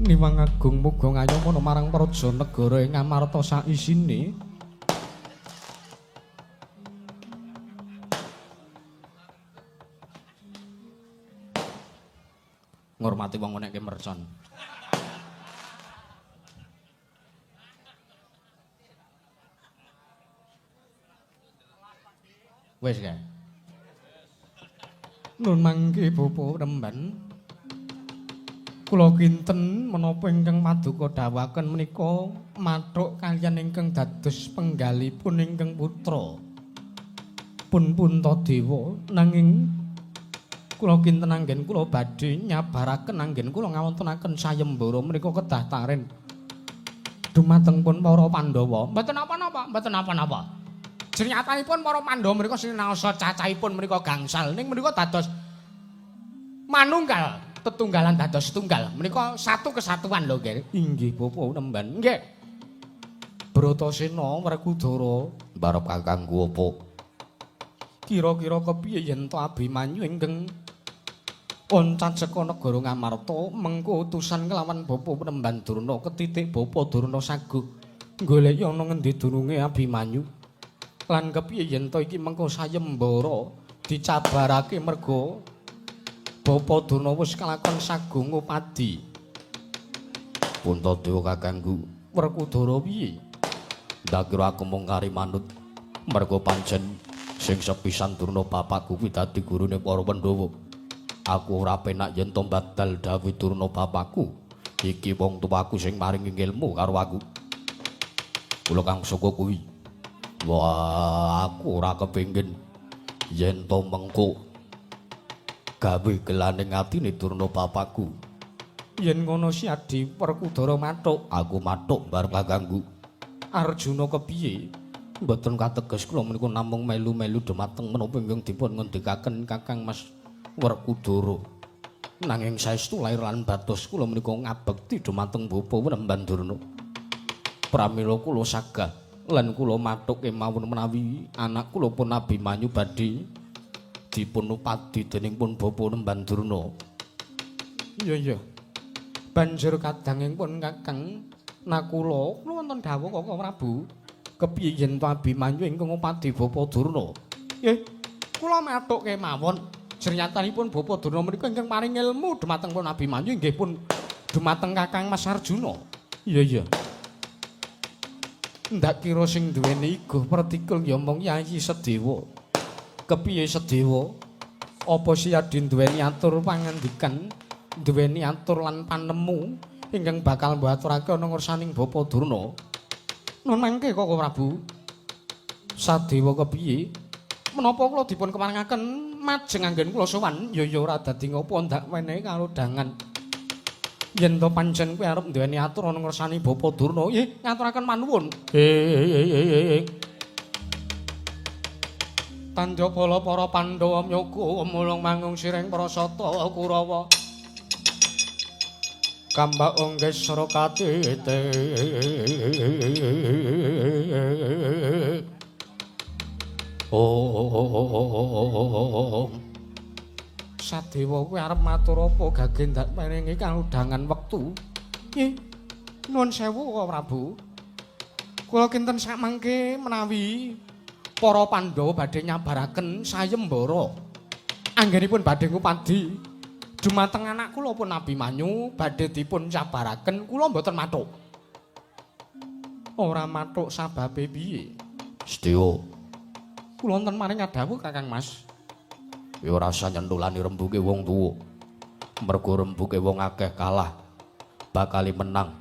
Niwang Agung muga ngayomana marang praja negara ing Ngamarta saisine. Ngurmati wong nek mercon. Wis kae. Nun mangke bapa Remban. Kula kinten menapa ingkang paduka dawuhaken menika mathuk kaliyan ingkang dados penggalipun ingkang putra pun Puntadewa, nanging kula kinten anggen kula badhe nyabaraken anggen kula ngawontenaken sayembara menika kedah taren dumateng pun para Pandhawa. Mboten napa-napa, mboten napa-napa. Jernyatanipun para Pandhawa menika sinaosa cacahipun menika gangsal, ning menika dados manunggal, tetunggalan dados setunggal. Menika satu kesatuan lho nggih. Inggih bapa Nemban. Nggih. Bratasena Werkudara mbarep kakangku apa? Kira-kira kepiye yen to Abimanyu ingkang oncat saka negara Ngamarta mengko utusan kelawan bapa Nemban Durna ketitik bapa Durna saguh goleki ana ngendi dununge Abimanyu lan kepiye yen to iki mengko sayembara dicabarake merga bapa Durna wis kelakon saguh ngupadi. Puntadewa kakangku Werkudara piye? Ndak kira aku mung kari manut merga pancen sing sepisan Durna bapakku kuwi dadi gurune para Pandhawa. Aku ora penak yen to badal dawuh Durna bapakku. Iki wong tuaku sing maringi ilmu karo aku. Kula kang saka kuwi. Wah, aku ora kepengin yen to mengko gawe gelaning atine Durna bapakku. Yen ngono si Adi Werkudara mathuk. Aku mathuk bareng kakangku. Arjuna kepiye? Mboten kateges kula menika namung melu-melu dumateng menapa ingkang dipun ngendikaken Kakang Mas Werkudara. Nanging saestu lair lan batos kula menika ngabekti dumateng Bapa Nemban Durna. Pramila kula sagah lan kula mathuk kemawon menawi anak kula pun Abimanyu badhe dipun upadi dening pun Bapa Nemban Durna. Iya iya. Banjur kadanging pun Kakang Nakula, kula wonten dawuh Kaka Prabu. Kepiye yen to Abimanyu ingkang ngupadi Bapa Durna? Nggih, kula mathuk kemawon. Jernyatanipun Bapa Durna menika ingkang paring ilmu dumateng pun Abimanyu inggih pun dumateng Kakang Mas Arjuna. Iya iya. Ndak kira sing duweni iguh pertikul ya mung Yayi Sedewa. Kepiye Sedewa? Apa si Adi duweni atur pangandikan, duweni atur lan panemu ingkang bakal mbok aturake ana ngersaning Bapa Durna? Nun mangke Kaka Prabu. Sadewa kepiye? Menapa kula dipun keparengaken majeng anggen kula sowan? Ya ya ora dadi ngopo ndak wenehi kalodhangan. Yen to pancen kowe arep duweni atur ana ngersani Bapa Durna, nggih ngaturaken manuwun. Tandha bala para Pandhawa myoga mulung mangung sireng prasata Kurawa. Kambak ongges sra katite. Oh. Sadewa kuwi arep matur apa gage ndak paringi kalodhangan wektu. Nggih. Nuwun sewu Kaka Prabu. Kula kinten sakmangke menawi para Pandhawa badhe nyabaraken sayembara. Anggenipun badhe ngupadi dumateng anak kula pun Abimanyu badhe dipun cabaraken kula mboten mathuk. Ora mathuk sababe piye? Sedewa. Kula wonten maring adhawuh Kakang Mas. Ya ora usah nyentulani rembuke wong tuwa. Mergo rembuke wong akeh kalah bakal menang.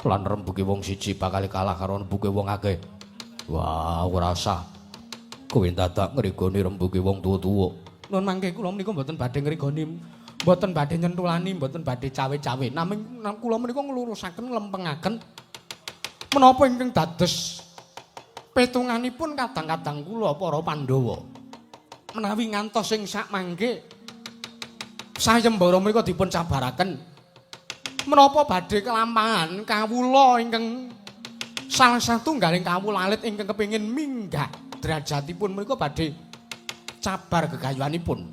Lan rembuke wong siji bakal kalah karo rembuke wong akeh. Wah, ora usah. Kowe dadak ngregoni rembuke wong tuwa-tuwa. Nun mangke kula menika mboten badhe ngregoni, mboten badhe nyentulani, mboten badhe cawe-cawe. Naming kula menika nglurusaken nglempengaken menapa ingkang dados petunganipun kadang-kadang kula para Pandhawa. Menawi ngantos sing sakmangke sayembara menika dipun cabaraken, menapa badhe kelampahan kawula ingkang Salah satunggaling kawula alit ingkang kepengin minggah derajatipun menika badhe cabar gegayuhanipun.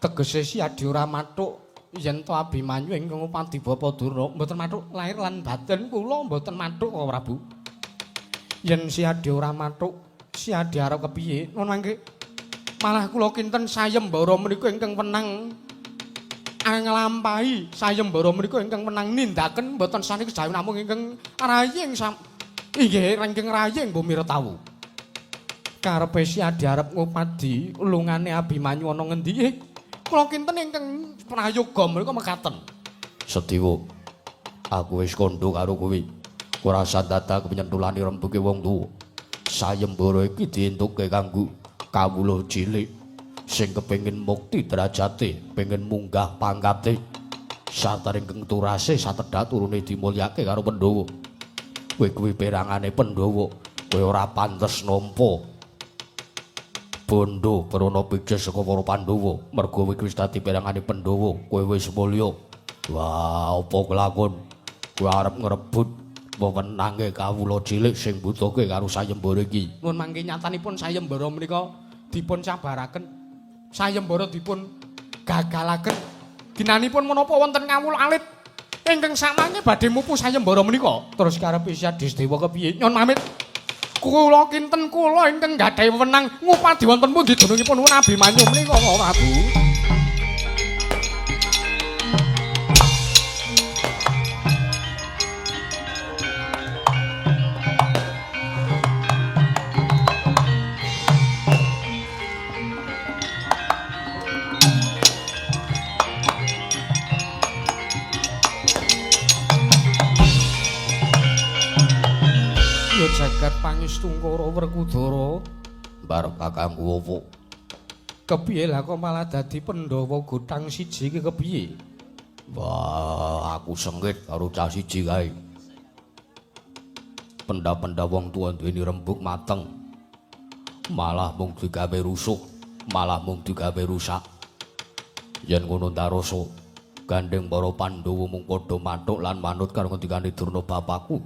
Tegese si Adi ora mathuk yen to Abimanyu ingkang ngupadi Bapa Durna mboten mathuk lahir lan batin kula mboten mathuk kok Prabu. Yen si Adi ora mathuk, si Adi arep kepiye? Nun mangke malah kula kinten sayembara menika ingkang wenang nglampahi sayembara menika ingkang wenang nindaken mboten sani kejawi namung ingkang raying inggih ingkang raying bumi retawu. Karepe si Adi arep ngupadi lungane Abimanyu ana ngendi? Kula kinten ingkang prayoga menika mekaten. Sediwa, aku wis kandha karo kowe. Ora usah dadak penyentulane rembuke wong tuwa. Sayembara iki dientuke kanggo kawula cilik sing kepengin mukti derajate, pengin munggah pangkate. Sarta ingkang turase satedhak turune dimulyake karo Pandhawa. Kowe kuwi perangane Pandhawa, kowe ora pantes nampa bondo prana pijeh saka para Pandhawa. Mergo kowe wis dadi perangane Pandhawa, kowe wis mulya. Wah, apa kelakon? Kowe arep ngrebut wewenange kawula cilik sing mbutuhke karo sayembara iki. Nun mangke nyatanipun sayembara menika dipun cabaraken, sayembara dipun gagalaken. Ginanipun menapa wonten kawula alit ingkang sakmangke badhe mupu sayembara menika. Terus karepe si Adi Sdewa kepiye? Nyun pamit. Kula kinten kula ingkang gadhahi wewenang ngupadi wonten pundi dunungipun Abimanyu menika Prabu. Jagat pangistungkara Werkudara barep kakangku opo? Kepiye lah kok malah dadi Pandhawa gotang siji iki kepiye? Wah, aku sengit karo cah siji kae. Pendha-pendha wong tuwa duweni rembug mateng. Malah mung digawe rusuh, malah mung digawe rusak. Yen ngono ndaroso, gandeng para Pandhawa mung padha mathuk lan manut karo ngendikane Durna bapakku.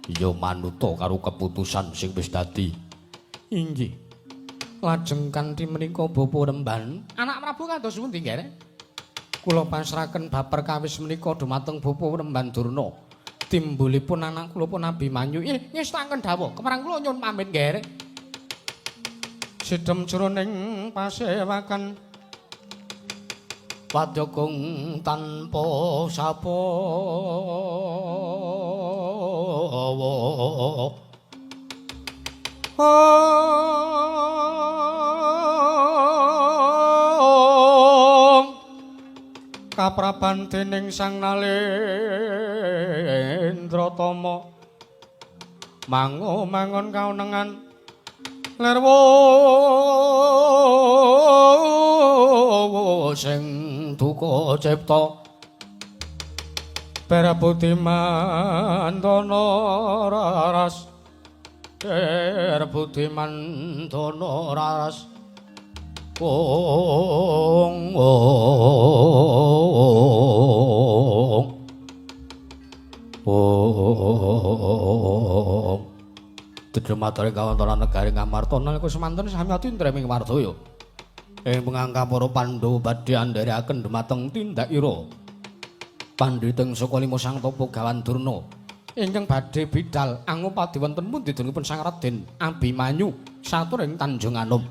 Ya manuta karo keputusan sing wis dadi. Inggih. Lajeng kanthi menika Bapa Remban, anak Prabu kados pundi nggih? Kula pasrahaken bab perkawis menika dumateng Bapa Remban Durna. Timbulipun anak kula pun Abimanyu. Ngestakaken dawuh, kemarang kula nyuwun pamit nggih. Sidhem jroning pasewakan wadyagung tanpa sapa. Kapraban dening Sang Nalendra Tama mangu mangon kaunengan lirwa sing duka cipta Perabuti mandana raras, Perabuti mandana raras, ong ong ong. Dedhematore kawontenan negari Ngamarta nalika semanten sami atintreming wardaya. Ing pengangka para Pandhawa badhe andherekaken dumateng tindak ira. Pandhiteng saka lima sang tapa Gawan Durna ingkang badhe bidal angupadi wonten pundi dunungipun Sang Raden Abimanyu satur ing Tanjung Anom.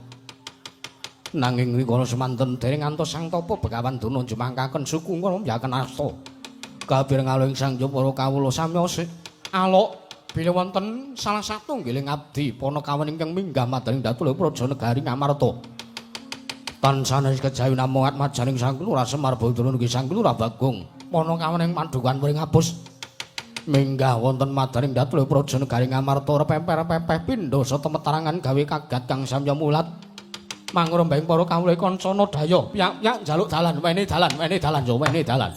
Nanging rikala semanten dereng ngantos sang tapa Begawan Durna jumangkaken suku ngrembyaken asta. Kabeh ngaluhing sang para kawula samya alok bilih wonten salah satunggiling abdi panakawan ingkang minggah madhaning dhateng Praja Negari Ngamarta. Tansah kejawi namung atmajaning Sang Kelurahan Semar Bathara nggih Sang Kelurahan Bagong. Panakawan ing Pandhukan Pring Apus minggah wonten madhaning dhateng Praja Negari Ngamarta repepeh-repepeh pindha sata metarangan gawe kagat kang samya mulat. Mangrembeng para kawula kancana daya piyak-piyak njaluk dalan wene dalan wene dalan yo wene dalan.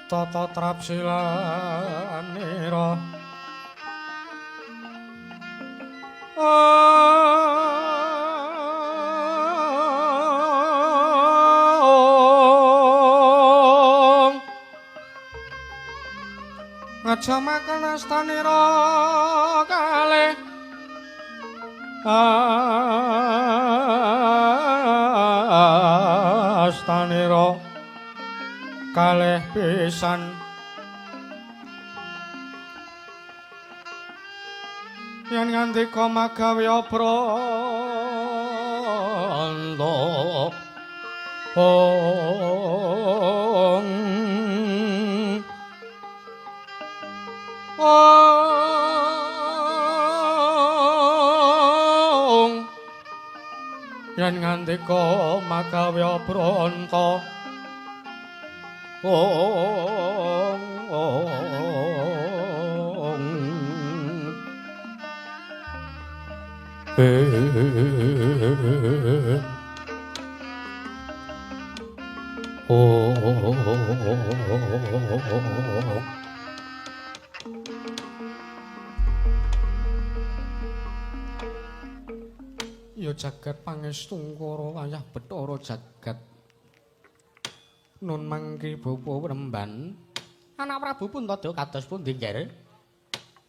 Tata trapsilanira. Ngajamaken astanira kalih astanira kalih pisan yen ngandika magawe branda. Ong yen ngandika magawe branta. Ong ong ong. Ya jagat pangestungkara wayah Bathara jagat. Nun mangke bapa Remban. Anak Prabu Puntada kados pundi, Nger?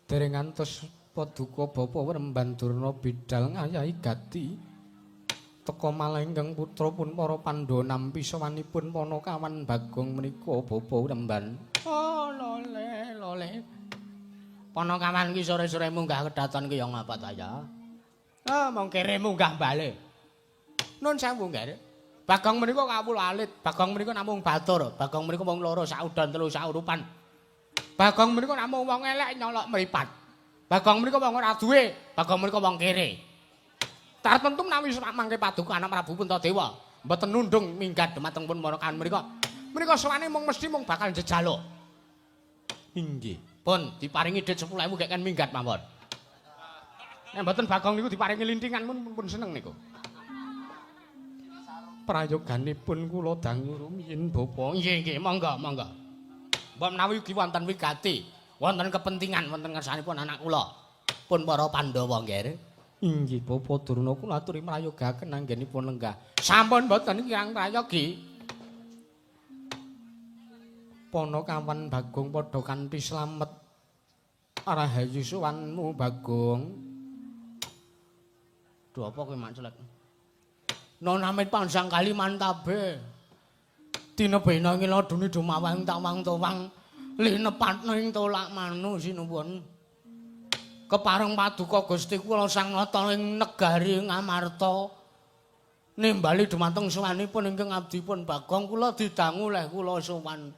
Dereng ngantos paduka bapa Remban Durna bidal ngayahi gati. Teka malah ingkang putra pun para Pandhawa nampi sowanipun Panakawan Bagong menika bapa Remban. Oh lole lole. Panakawan ki sore-sore munggah kedaton ki ya ngapa ta ya? Ah mong kere munggah bali. Nun sewu, Nger. Bagong menika kawula alit, Bagong menika namung batur, Bagong menika wong loro saudon telu saurupan. Bagong menika namung wong elek nyolok mripat. Bagong menika wong ora duwe, Bagong menika wong kere. Tartemtu menawi mangke paduka anak Prabu Puntadewa, mboten nundung minggat dhumateng pun Panakawan menika. Menika sowane mung mesti mung bakal njejaluk. Inggih. Pun diparingi dhuwit 10.000 gek kan minggat mawon. Nek mboten Bagong niku diparingi lintingan pun seneng niku. Prayoganipun kula dangu rumiyin bapa. Nggih nggih monggo monggo. Mbok menawi ugi wonten wigati, wonten kepentingan wonten ngersanipun anak kula. Pun para Pandhawa, Nger. Inggih bapa Durna kula aturi mrayogaken anggenipun lenggah. Sampun mboten kirang prayogi. Panakawan Bagong padha kanthi slamet. Rahayu suwanmu Bagong. Duh apa kowe mak celek? Nonamit pansang kali mantabe. Tinebena ngila duni dumawang tawang towang linepatna ing tolak manu sinuwun. Kepareng paduka Gusti kula Sang Nata ing negari Ngamarta. Nimbali dumateng sowanipun ingkang abdipun Bagong kula didangu leh kula sowan.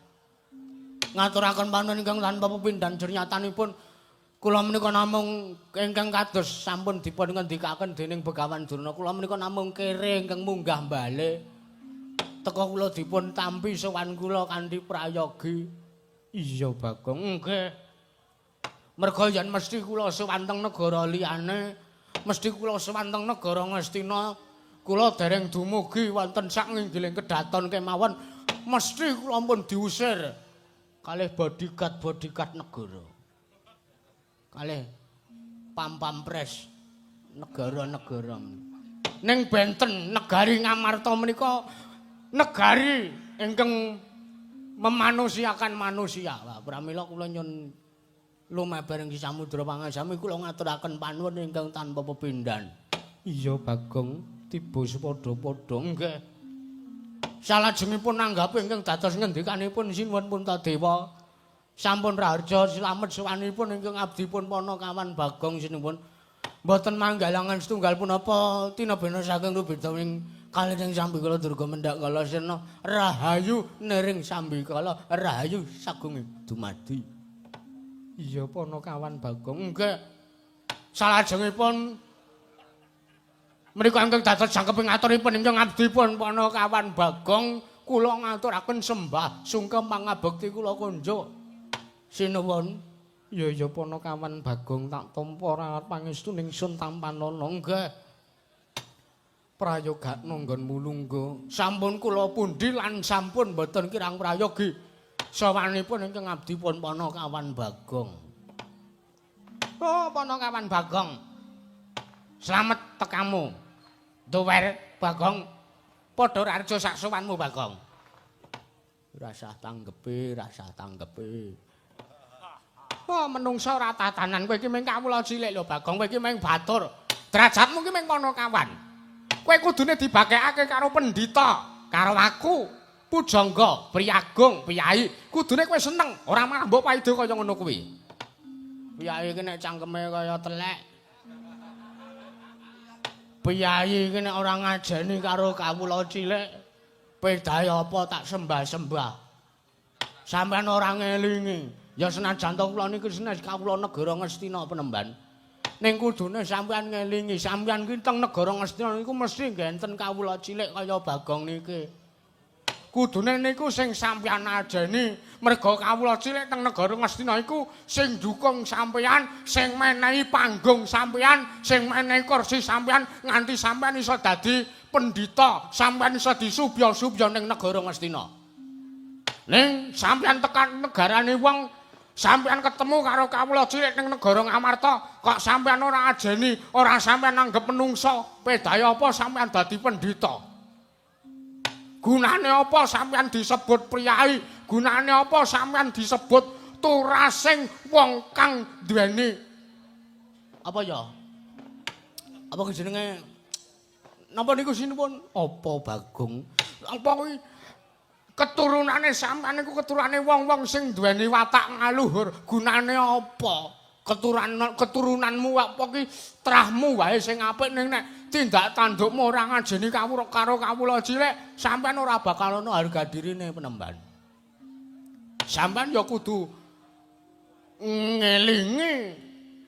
Ngaturaken panuwun ingkang tanpa pepindhan jernyatanipun kula menika namung ingkang kados sampun dipun ngendikaken dening Begawan Durna kula menika namung kere ingkang munggah bale. Teka kula dipun tampi sowan kula kanthi prayogi. Iya Bagong. Nggih. Merga yen mesti kula sowan teng negara liyane, mesti kula sowan teng negara Ngastina, kula dereng dumugi wonten sak nginggiling kedaton kemawon, mesti kula pun diusir kalih bodyguard-bodyguard negara. Kalih pam-pampres negara-negara. Ning benten negari Ngamarta menika negari ingkang memanusiakan manusia. Wah, pramila kula nyun lumebar ing samudra pangasami kula ngaturaken panuwun ingkang tanpa pepindhan. Iya Bagong, tiba sepadha-padha. Nggih. Salajengipun nanggapi ingkang dados ngendikanipun Sinuwun Puntadewa. Sampun raharja slamet sowanipun ingkang abdipun Panakawan Bagong sinuwun. Mboten manggalangan setunggal punapa tinebena saking rubeda ing kaliring sambikala durga mendhak kala sena rahayu niring sambikala rahayu sagung dumadi. Iya Panakawan Bagong. Nggih. Salajengipun menika ingkang dados jangkeping aturipun ingkang abdipun Panakawan Bagong kula ngaturaken sembah sungkem pangabekti kula kunjuk. Sinuwun. Ya ya Panakawan Bagong tak tampa rawat pangestu ningsun tampanana. Nggih. Prayogakna nggonmu lungguh. Sampun kula pundi lan sampun mboten kirang prayogi. Sawanipun ingkang abdi pun Panakawan Bagong. Oh, Panakawan Bagong. Slamet tekamu. Duwer Bagong. Padha raharja sak sowanmu Bagong. Rasah tanggepe, rasah tanggepe. Oh, menungsa ora tatanan kowe iki mung kawula cilik lho Bagong, kowe iki mung batur. Derajatmu iki mung Panakawan. Kowe kudune dibagekake karo pendhita, karo aku, pujangga, priyagung, piyai. Kudune kowe seneng, ora malah mbok paido kaya ngono kuwi. Piyai iki nek cangkeme kaya telek. Piyai iki nek ora ngajeni karo kawula cilik, pedahe apa tak sembah-sembah. Sampeyan ora ngelingi. Ya senajan to kula niki senes kawula negara Ngastina penemban. Ning kudune sampeyan ngelingi, sampeyan ki teng negara Ngastina niku mesti ngenten kawula cilik kaya Bagong niki. Kudune niku sing sampeyan ajeni, merga kawula cilik teng negara Ngastina iku sing ndukung sampeyan, sing menehi panggung sampeyan, sing menehi kursi sampeyan nganti sampeyan iso dadi pendhita, sampeyan iso disubya-subya ning negara Ngastina. Ning sampeyan tekan negarane wong, sampeyan ketemu karo kawula cilik ning negara Ngamarta, kok sampeyan ora ajeni, ora sampeyan anggep menungsa, pedahe apa sampeyan dadi pendhita? Gunane apa sampeyan disebut priyai? Gunane apa sampeyan disebut turasing wong kang duweni apa ya? Apa jenenge? Napa niku sinuwun? Apa Bagong? Apa kuwi keturunane sampeyan niku keturunane wong-wong sing duweni watak ngaluhur. Gunane apa? Keturunanmu apa ki trahmu wae sing apik, ning nek tindak tandukmu ora ngajeni kawula karo kawula cilik, sampeyan ora bakal ana harga dirine penemban. Sampeyan ya kudu ngelingi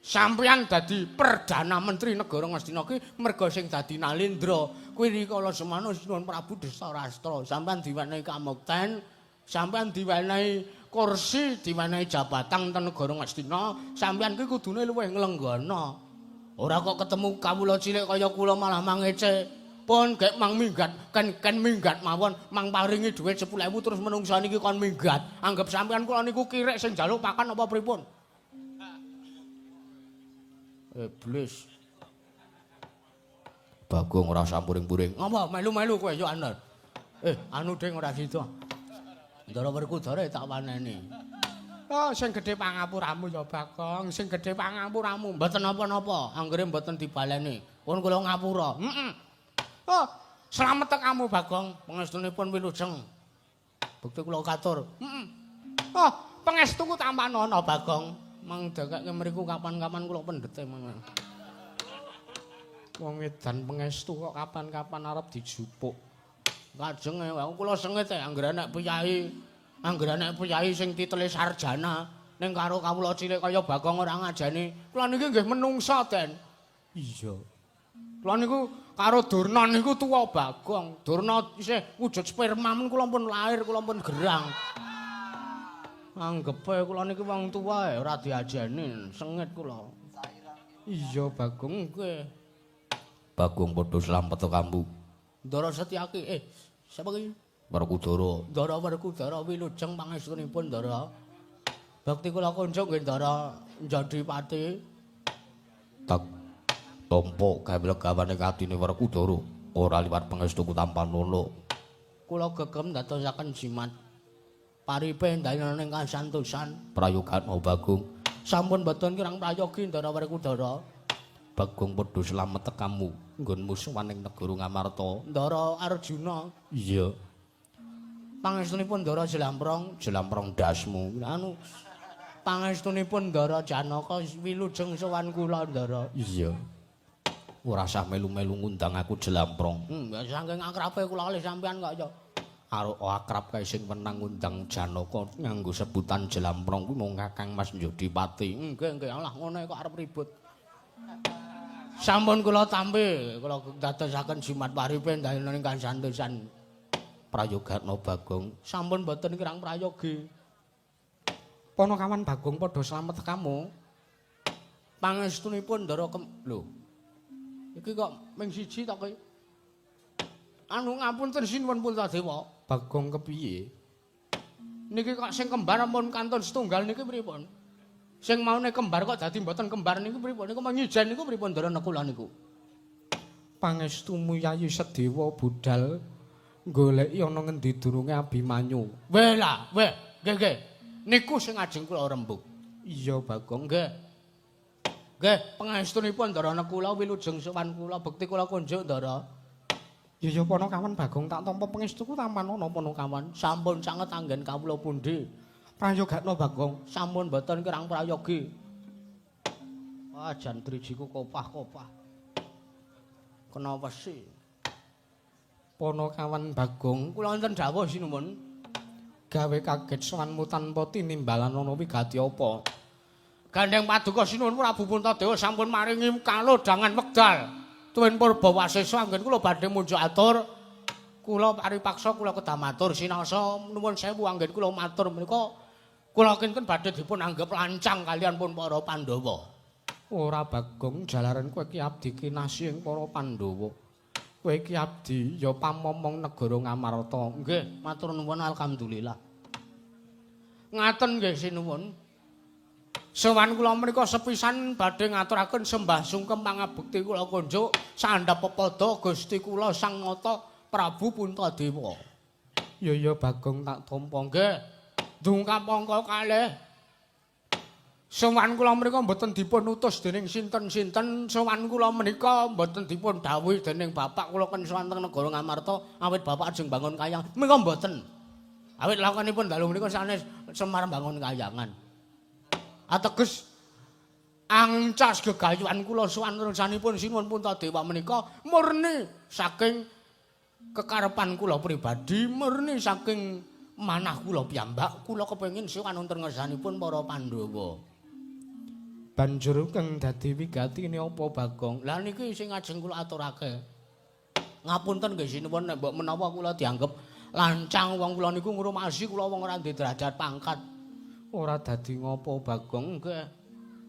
sampeyan dadi Perdana Menteri Negara Ngastina ki merga sing dadi Nalendra kuwi rikala semana Sinuwun Prabu Destarastra. Sampeyan diwenehi kamukten, sampeyan diwenehi kursi, diwenehi jabatan teng negara Ngastina, sampeyan ki kudune luwih nglenggana. Ora kok ketemu kawula cilik kaya kula malah mangece. Pun gek mang minggat, ken minggat mawon, mang paringi dhuwit 10.000 terus menungsa niki kon minggat. Anggap sampeyan kula niku kirek sing njaluk pakan apa pripun? Iblis. Bagong ora sampuring-puring. Ngapa melu-melu kowe yo aner. Anu ding ora sida. Ndara Werkudara tak waneni. Oh, sing gedhe pangapuramu ya Bagong, sing gedhe pangapuramu. Mboten napa-napa, anggere mboten dibaleni. Pun kula ngapura. Heeh. Oh, slamet tekamu Bagong, pangestunipun wilujeng. Bukti kula katur. Heeh. Oh, pangestuku tampanono Bagong. Mang dekeke mriku kapan-kapan kula pendhete mang. Wong edan pangestu kok kapan-kapan arep dijupuk. Kajeng aku kula sengit anggere nek piyai, anggere nek piyai sing titele sarjana ning karo kawula cilik kaya Bagong ora ngajeni. Kula niki nggih menungsa, Den. Iya. Kula niku karo Durna niku tuwa Bagong. Durna isih wujud sperma men kula pun lahir, kula pun gerang. Anggepe kula niki wong tuwa ora diajeni, sengit kula. Iya Bagong nggih. Bagong padha slamet kambu. Ndara Setyaki, sapa ki? Werkudara. Ndara Werkudara wilujeng pangestunipun Ndara. Bakti kula kunjuk nggih Ndara Njadipati. Tak tampa gawe legawane katine Werkudara ora liwat pangestuku tampanono. Kula gegem ndadosaken jimat. Paripe ndayana ing kasantosan. Prayogana Bagong. Sampun boten kirang prayogi Ndara Werkudara. Bagong padha slamet tekamu nggonmu sowan ing negara Ngamarta. Ndara Arjuna. Iya. Pangestunipun Ndara Jlamprong, Jlamprong dasmu. Anu pangestunipun Ndara Janaka wilujeng sowan kula Ndara. Iya. Ora sah melu-melu ngundang aku Jlamprong. Saking akrabe kula kalih sampean kok ya. Arok akrab kae sing wenang ngundang Janaka nganggo sebutan Jlamprong kuwi mung Kakang Mas Njodipati. Nggih, nggih, alah ngono kok arep ribut. Sampun kula tampi, kula dadosaken jimat paripe ndayana ingkang santosan. Prayogana Bagong. Sampun boten kirang prayogi. Panakawan Bagong padha slamet tekamu. Pangestunipun Ndara lho. Iki kok ming siji ta kowe? Anu ngapunten sinuwun Puntadewa. Bagong kepiye? Niki kok sing kembar ampun kantun setunggal niki pripun? Sing maune kembar kok dadi mboten kembar niku pripun? Niku menyijen niku pripun Ndara Nekula niku? Pangestumu Yayi Sedewa budal goleki ana ngendi durunge Abimanyu. Weh lah, weh, nggih nggih. Niku sing ajeng kula rembug. Iya Bagong. Nggih. Nggih, pangestunipun Ndara Nekula wilujeng sowan kula, bekti kula kunjuk Ndara. Ya ya Panakawan Bagong tak tampa pangestuku tampan ana Panakawan. Sampun sanget anggen kawula pundi? Prayogakno Bagong. Sampun mboten kirang prayogi. Wah, jan drijiku kopah-kopah. Kena wesi. Panakawan Bagong, Kula wonten dawuh sinuwun. Gawe kaget sowanmu tanpa tinimbalan ana wigati apa? Gandeng paduka sinuwun Prabu Puntadewa sampun maringi kalodhangan wekdal. Tuwin Purbawasesa anggen kula badhe munjuk atur. Kula paripaksa kula kedah matur sinasa nuwun sewu anggen kula matur menika kula kinten badhe dipun anggep lancang kalian pun para Pandhawa. Ora Bagong, jalaran kowe iki abdi kinasih ing para Pandhawa. Kowe iki abdi ya pamomong negara Ngamarta. Nggih, matur nuwun alhamdulillah. Ngaten nggih sinuwun. Sowan kula menika sepisan badhe ngaturaken sembah sungkem pangabekti kula kunjuk sandhap pepada Gusti kula Sang Nata Prabu Puntadewa. Ya ya Bagong tak tampa. Nggih. Dungkap angka kalih. Sowan kula menika mboten dipun utus dening sinten-sinten, sowan kula menika mboten dipun dhawuhi dening bapak kula ken sowan teng negara Ngamarta awit bapak ajeng bangun kayangan. Menika mboten. Awit lakonipun dalu menika sanes Semar bangun kayangan. Ateges ancas gegayuhan kula sowan resanipun Sinuwun Puntadewa menika murni saking kekarepan kula pribadi, murni saking manah kula piyambak, kula kepengin sowan wonten ngersanipun para Pandhawa. Banjur kang dadi wigatine apa Bagong? Lah niki sing ajeng kula aturake. Ngapunten nggih sinuwun nek mbok menawa kula dianggep lancang wong kula niku ngrumasi kula wong ora ndek derajat pangkat. Ora dadi ngopo Bagong? Nggih.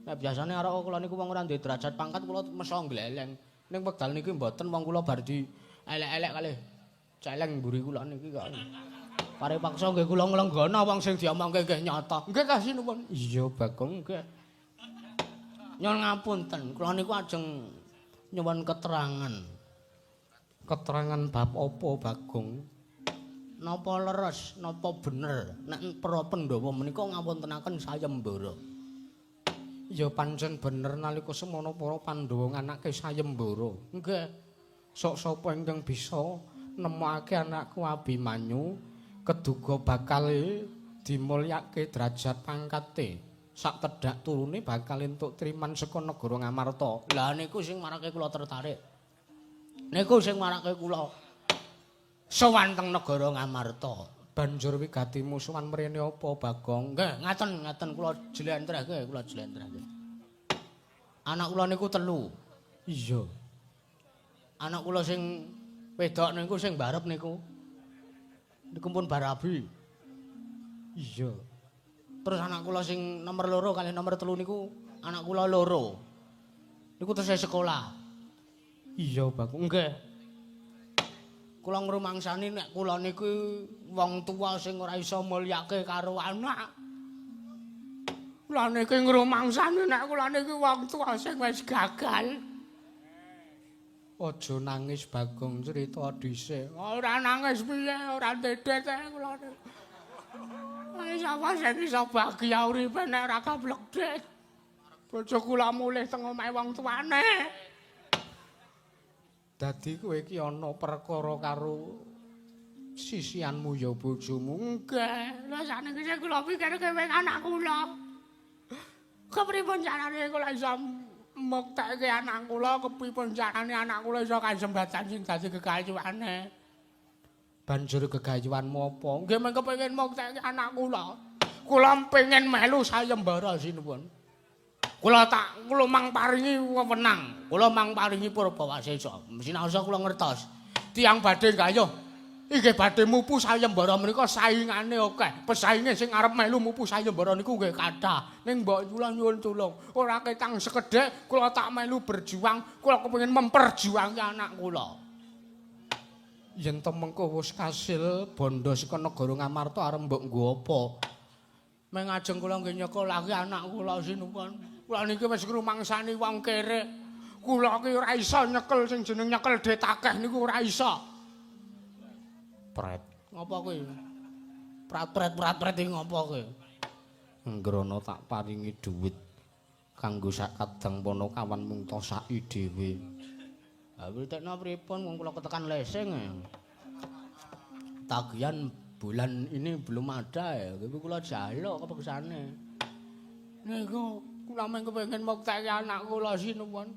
Nek biasane arek kula niku wong ora ndek derajat pangkat kula meso gleleng. Ning wekdal niki mboten wong kula bar di elek-elek kalih celeng mburi kula niki kok. Paripaksa nggih kula nglenggana wong sing diomongke nggih nyata. Nggih ta sinuwun? Iya Bagong. Nggih. Nyuwun ngapunten, kula niku ajeng nyuwun keterangan. Keterangan bab apa Bagong? Napa leres, napa bener nek para Pandhawa menika ngawontenaken sayembara? Ya pancen bener nalika semana para Pandhawa nganake sayembara. Nggih. Sok sapa ingkang bisa nemokake anakku Abimanyu keduga bakale dimulyake derajat pangkate. Sak tedhak turune bakal entuk triman saka negara Ngamarta. Lah niku sing marake kula tertarik. Niku sing marake kula sowan teng negara Ngamarta. Banjur wigatimu sowan mrene apa Bagong? Nggih, ngaten ngaten kula jlentrehke, kula jlentrehke. Anak kula niku telu. Iya. Anak kula sing wedok niku sing barep niku. Niku pun barabi. Iya. Terus anak kula sing nomor 2 kalih nomor 3 niku anak kula loro. Niku tesih sekolah. Iya, Bagong. Nggih. Kula ngrumangsani nek kula niku wong tuwa sing ora iso mulyake karo anak. Kula niki ngrumangsani nek kula niki wong tuwa sing wis gagal. Aja nangis Bagong, crita dhisik. Ora nangis piye, ora ndedet kula niku. Wis apa sing iso bahagia uripe nek ora kablek det. Bojo kula mulih teng omahe wong tuane. Dadi kowe iki ana perkara karo sisianmu ya bojomu. Nggih, lha sakniki sing kula pikirke wing anak kula. Kepripun carane kula iso muktekke anak kula, kepripun carane anak kula iso kasembatan sing dadi gegayuhane. Banjur gegayuhanmu apa? Nggih mung kepengin muktekke anak kula. Kula pengin melu sayembara sinuwun. Kula tak kula mang paringi wewenang, kula mang paringi Purbawasesa. Sinaosa kula ngertos. Tiyang badhe gayuh inggih badhe mupu sayembara menika saingane akeh. Pesainge sing arep melu mupu sayembara niku nggih kathah. Ning mbok kula nyuwun tulung, ora ketang sekedhik kula tak melu berjuang, kula kepengin memperjuangke anak kula. Yen to mengko wis kasil bondo saka negara Ngamarta arep mbok nggo apa? Meng ajeng kula nggih nyekolahke anak kula sinuwun. Kula niki wis ngrumangsani wong kere. Kula ki ora iso nyekel sing jeneng nyekel dhit akeh niku ora iso. Pret. Ngopo kuwi? Prat-pret-prat-pret iki ngopo kuwi? Ngrono tak paringi dhuwit kanggo sak kadang ponokawan mung tosaki dhewe. Ha witekno pripun wong kula ketekan lesing. Tagihan bulan ini belum ada ya, kuwi kula jaluk kepeksane. Niku kula mung kepengin muktekke anak kula sinuwun.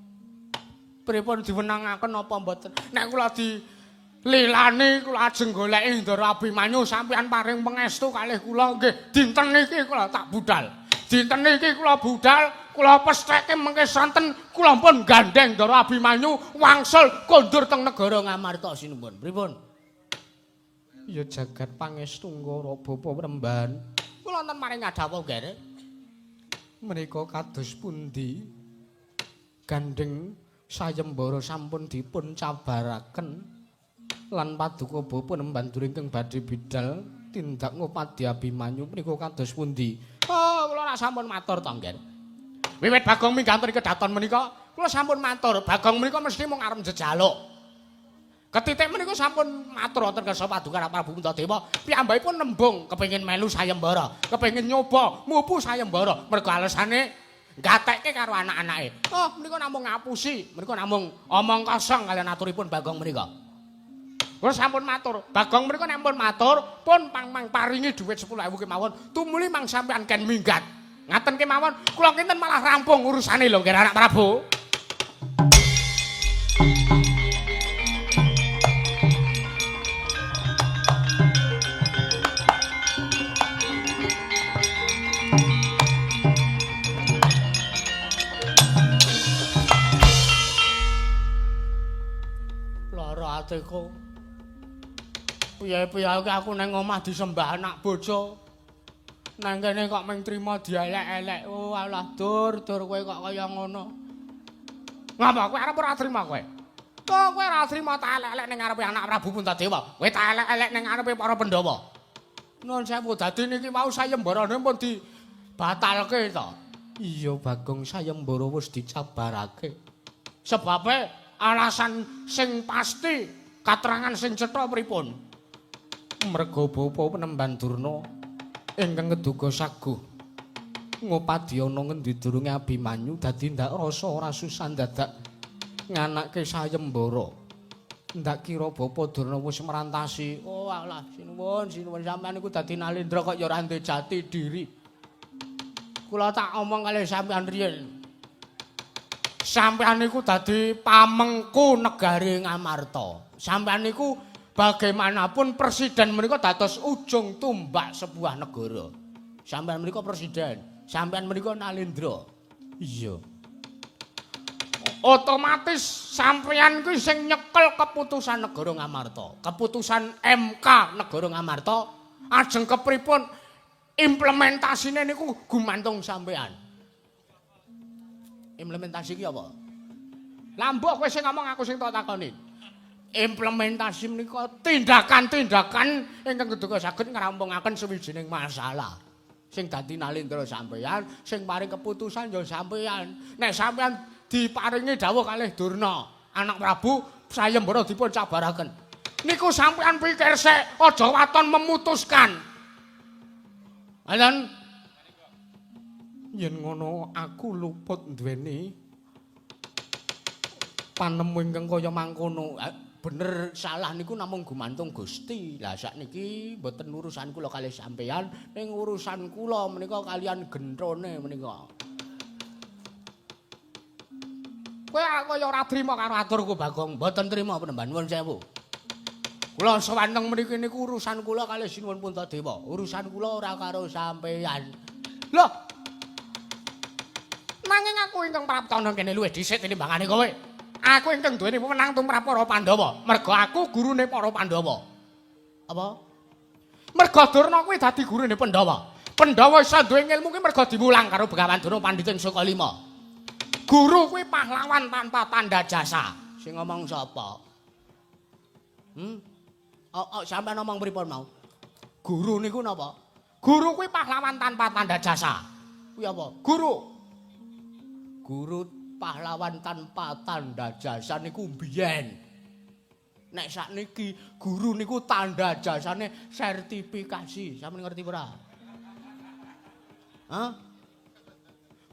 Pripun diwenangaken apa mboten? Nek kula di lilani kula ajeng goleki Ndara Abimanyu sampeyan paring pangestu kalih kula nggih dinten niki kula tak budal. Dinten niki kula budal, kula pestheke mengke sonten kula pun gandeng Ndara Abimanyu wangsul kondur teng negara Ngamarta sinuwun. Pripun? Ya jagat pangestu ngara bapa Premban. Kula wonten maring ngadhawuh nggih. Menika kados pundi? Gandeng sayembara sampun dipun cabaraken lan paduka bapa Nemban ingkang badhe bidal tindak ngupadi Abimanyu menika kados pundi? Oh, kula rak sampun matur to, Ngger. Wiwit Bagong mingganten kedaton menika, kula sampun matur, Bagong menika mesti mung arep njejaluk. Ketitik menika sampun matur wonten kersa paduka Prabu Puntadewa, piyambakipun nembung kepengin melu sayembara, kepengin nyoba mupu sayembara, mergo alesane gatekke karo anak-anake. Oh, menika namung ngapusi, menika namung omong kosong kaliyan aturipun Bagong menika. Kula sampun matur, Bagong menika nek pun matur, pun pang-pang paringi dhuwit 10.000 kemawon, tumuli mang sampean ken minggat. Ngaten kemawon, kula kinten malah rampung urusane lho nggih anak Prabu. Lara atiku. Piye-piye aku nang omah disembah anak bojo. Nang kene kok mung trima dielek-elek. Oh alah dur, dur kowe kok kaya ngono. Ngapa kowe arep ora trima kowe? Kok kowe ora trima tak elek-elek ning ngarepe anak Prabu Puntadewa. Kowe tak elek-elek ning ngarepe para Pandhawa. Nuwun sewu dadi niki wau sayembarane pun dibatalke to. Iya Bagong sayembara wis dicabarake. Sebabe alasan sing pasti, katerangan sing cetha pripun? Merga bapa Penemban Durna ingkang ngeduga saguh ngupadiyana ngendi durunge Abimanyu dadi ndak rasa ora susah dadak nganake sayembara. Ndak kira bapa Durna wis merantasi. Oh alah sinuwun, sinuwun sampean niku dadi Nalendra kok ya ora duwe jati diri. Kula tak omong kalih sampean riyin. Sampean niku dadi pamengku negari Ngamarta. Sampean niku bagaimanapun presiden menika dados ujung tombak sebuah negara. Sampean menika presiden, sampean menika Nalendra. Iya. Otomatis sampean kuwi sing nyekel keputusan negara Ngamarta. Keputusan MK negara Ngamarta ajeng kepripun implementasine niku gumantung sampean. Implementasi ki apa? Lah mbok kowe sing ngomong aku sing tak takoni. Implementasi menika tindakan-tindakan ingkang keduga saged ngrampungaken sawijining masalah. Sing dadi Nalendra sampeyan, sing paring keputusan ya sampeyan. Nek sampeyan diparingi dawuh kalih Durna, anak Prabu sayembara dipun cabaraken. Niku sampeyan pikir sik, aja waton memutuskan. Alan yen ngono aku luput duweni panemu ingkang kaya mangkono. Bener salah niku namung gumantung Gusti. Lah sakniki mboten urusan kula kalih sampeyan, ning urusan kula menika kalian genthone menika. Kowe kaya ora trima karo aturku Bagong, mboten trima penemban nuwun sewu. Kula sowan teng mriki niku urusan kula kalih Sinuwun Puntadewa. Urusan kula ora karo sampeyan. Lho. Nanging aku ingkang praptana kene luwih dhisik tinimbangane kowe. Aku ingkang duweni wewenang tumrap para Pandhawa. Merga aku gurune para Pandhawa. Apa? Merga Durna kuwi dadi gurune Pandhawa. Pandhawa iso duwe ilmu kuwi merga diwulang karo Begawan Durna Pandhita ing Sukalima. Guru kuwi pahlawan tanpa tanda jasa. Sing ngomong sapa? Oh, sampean ngomong pripun mau? Guru niku napa? Guru kuwi pahlawan tanpa tanda jasa. Kuwi apa? Guru. Guru pahlawan tanpa tanda jasa niku mbiyen. Nek sakniki guru niku tanda jasane sertifikasi. Sampeyan ngerti ora? Hah?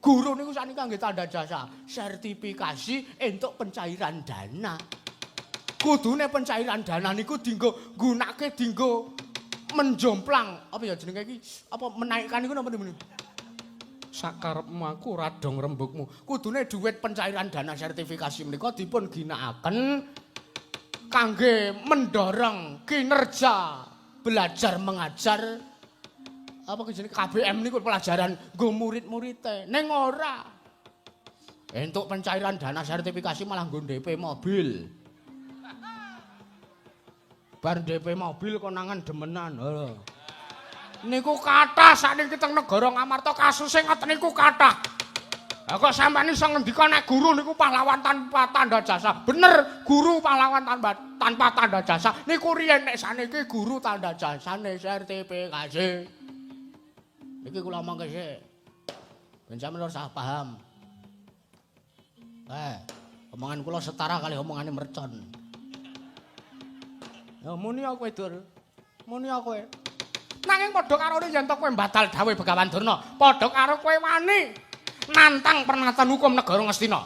Guru niku sakniki kangge tanda jasa, sertifikasi entuk pencairan dana. Kudune pencairan dana niku dienggo nggunake dienggo menjomplang, apa ya jenenge iki? Apa menaikkan niku napa niku? Sakarepmu aku ora dong rembugmu. Kudune duit pencairan dana sertifikasi menika dipun ginakaken kangge mendorong kinerja belajar mengajar apa jenenge KBM niku pelajaran nggo murid-muride. Ning ora. Entuk pencairan dana sertifikasi malah nggo DP mobil. Bar DP mobil konangan demenan. Lho. Niku kathah sakniki teng negara Ngamarta kasuse ngoten niku kathah. Lah kok sampeyan iso ngendika nek guru niku pahlawan tanpa tanda jasa. Bener, guru pahlawan tanpa tanda jasa. Niku riyen, nek saniki guru tanda jasane sertifikasi. Iki kula omongke sik. Ben sampeyan ora salah paham. Omongan kula setara kali omongane mercon. Ya muni kowe, Dur. Muni kowe. Nanging padha karo yen to kowe mbatal dawuh Begawan Durna, padha karo kowe wani nantang pernatan hukum negara Ngastina.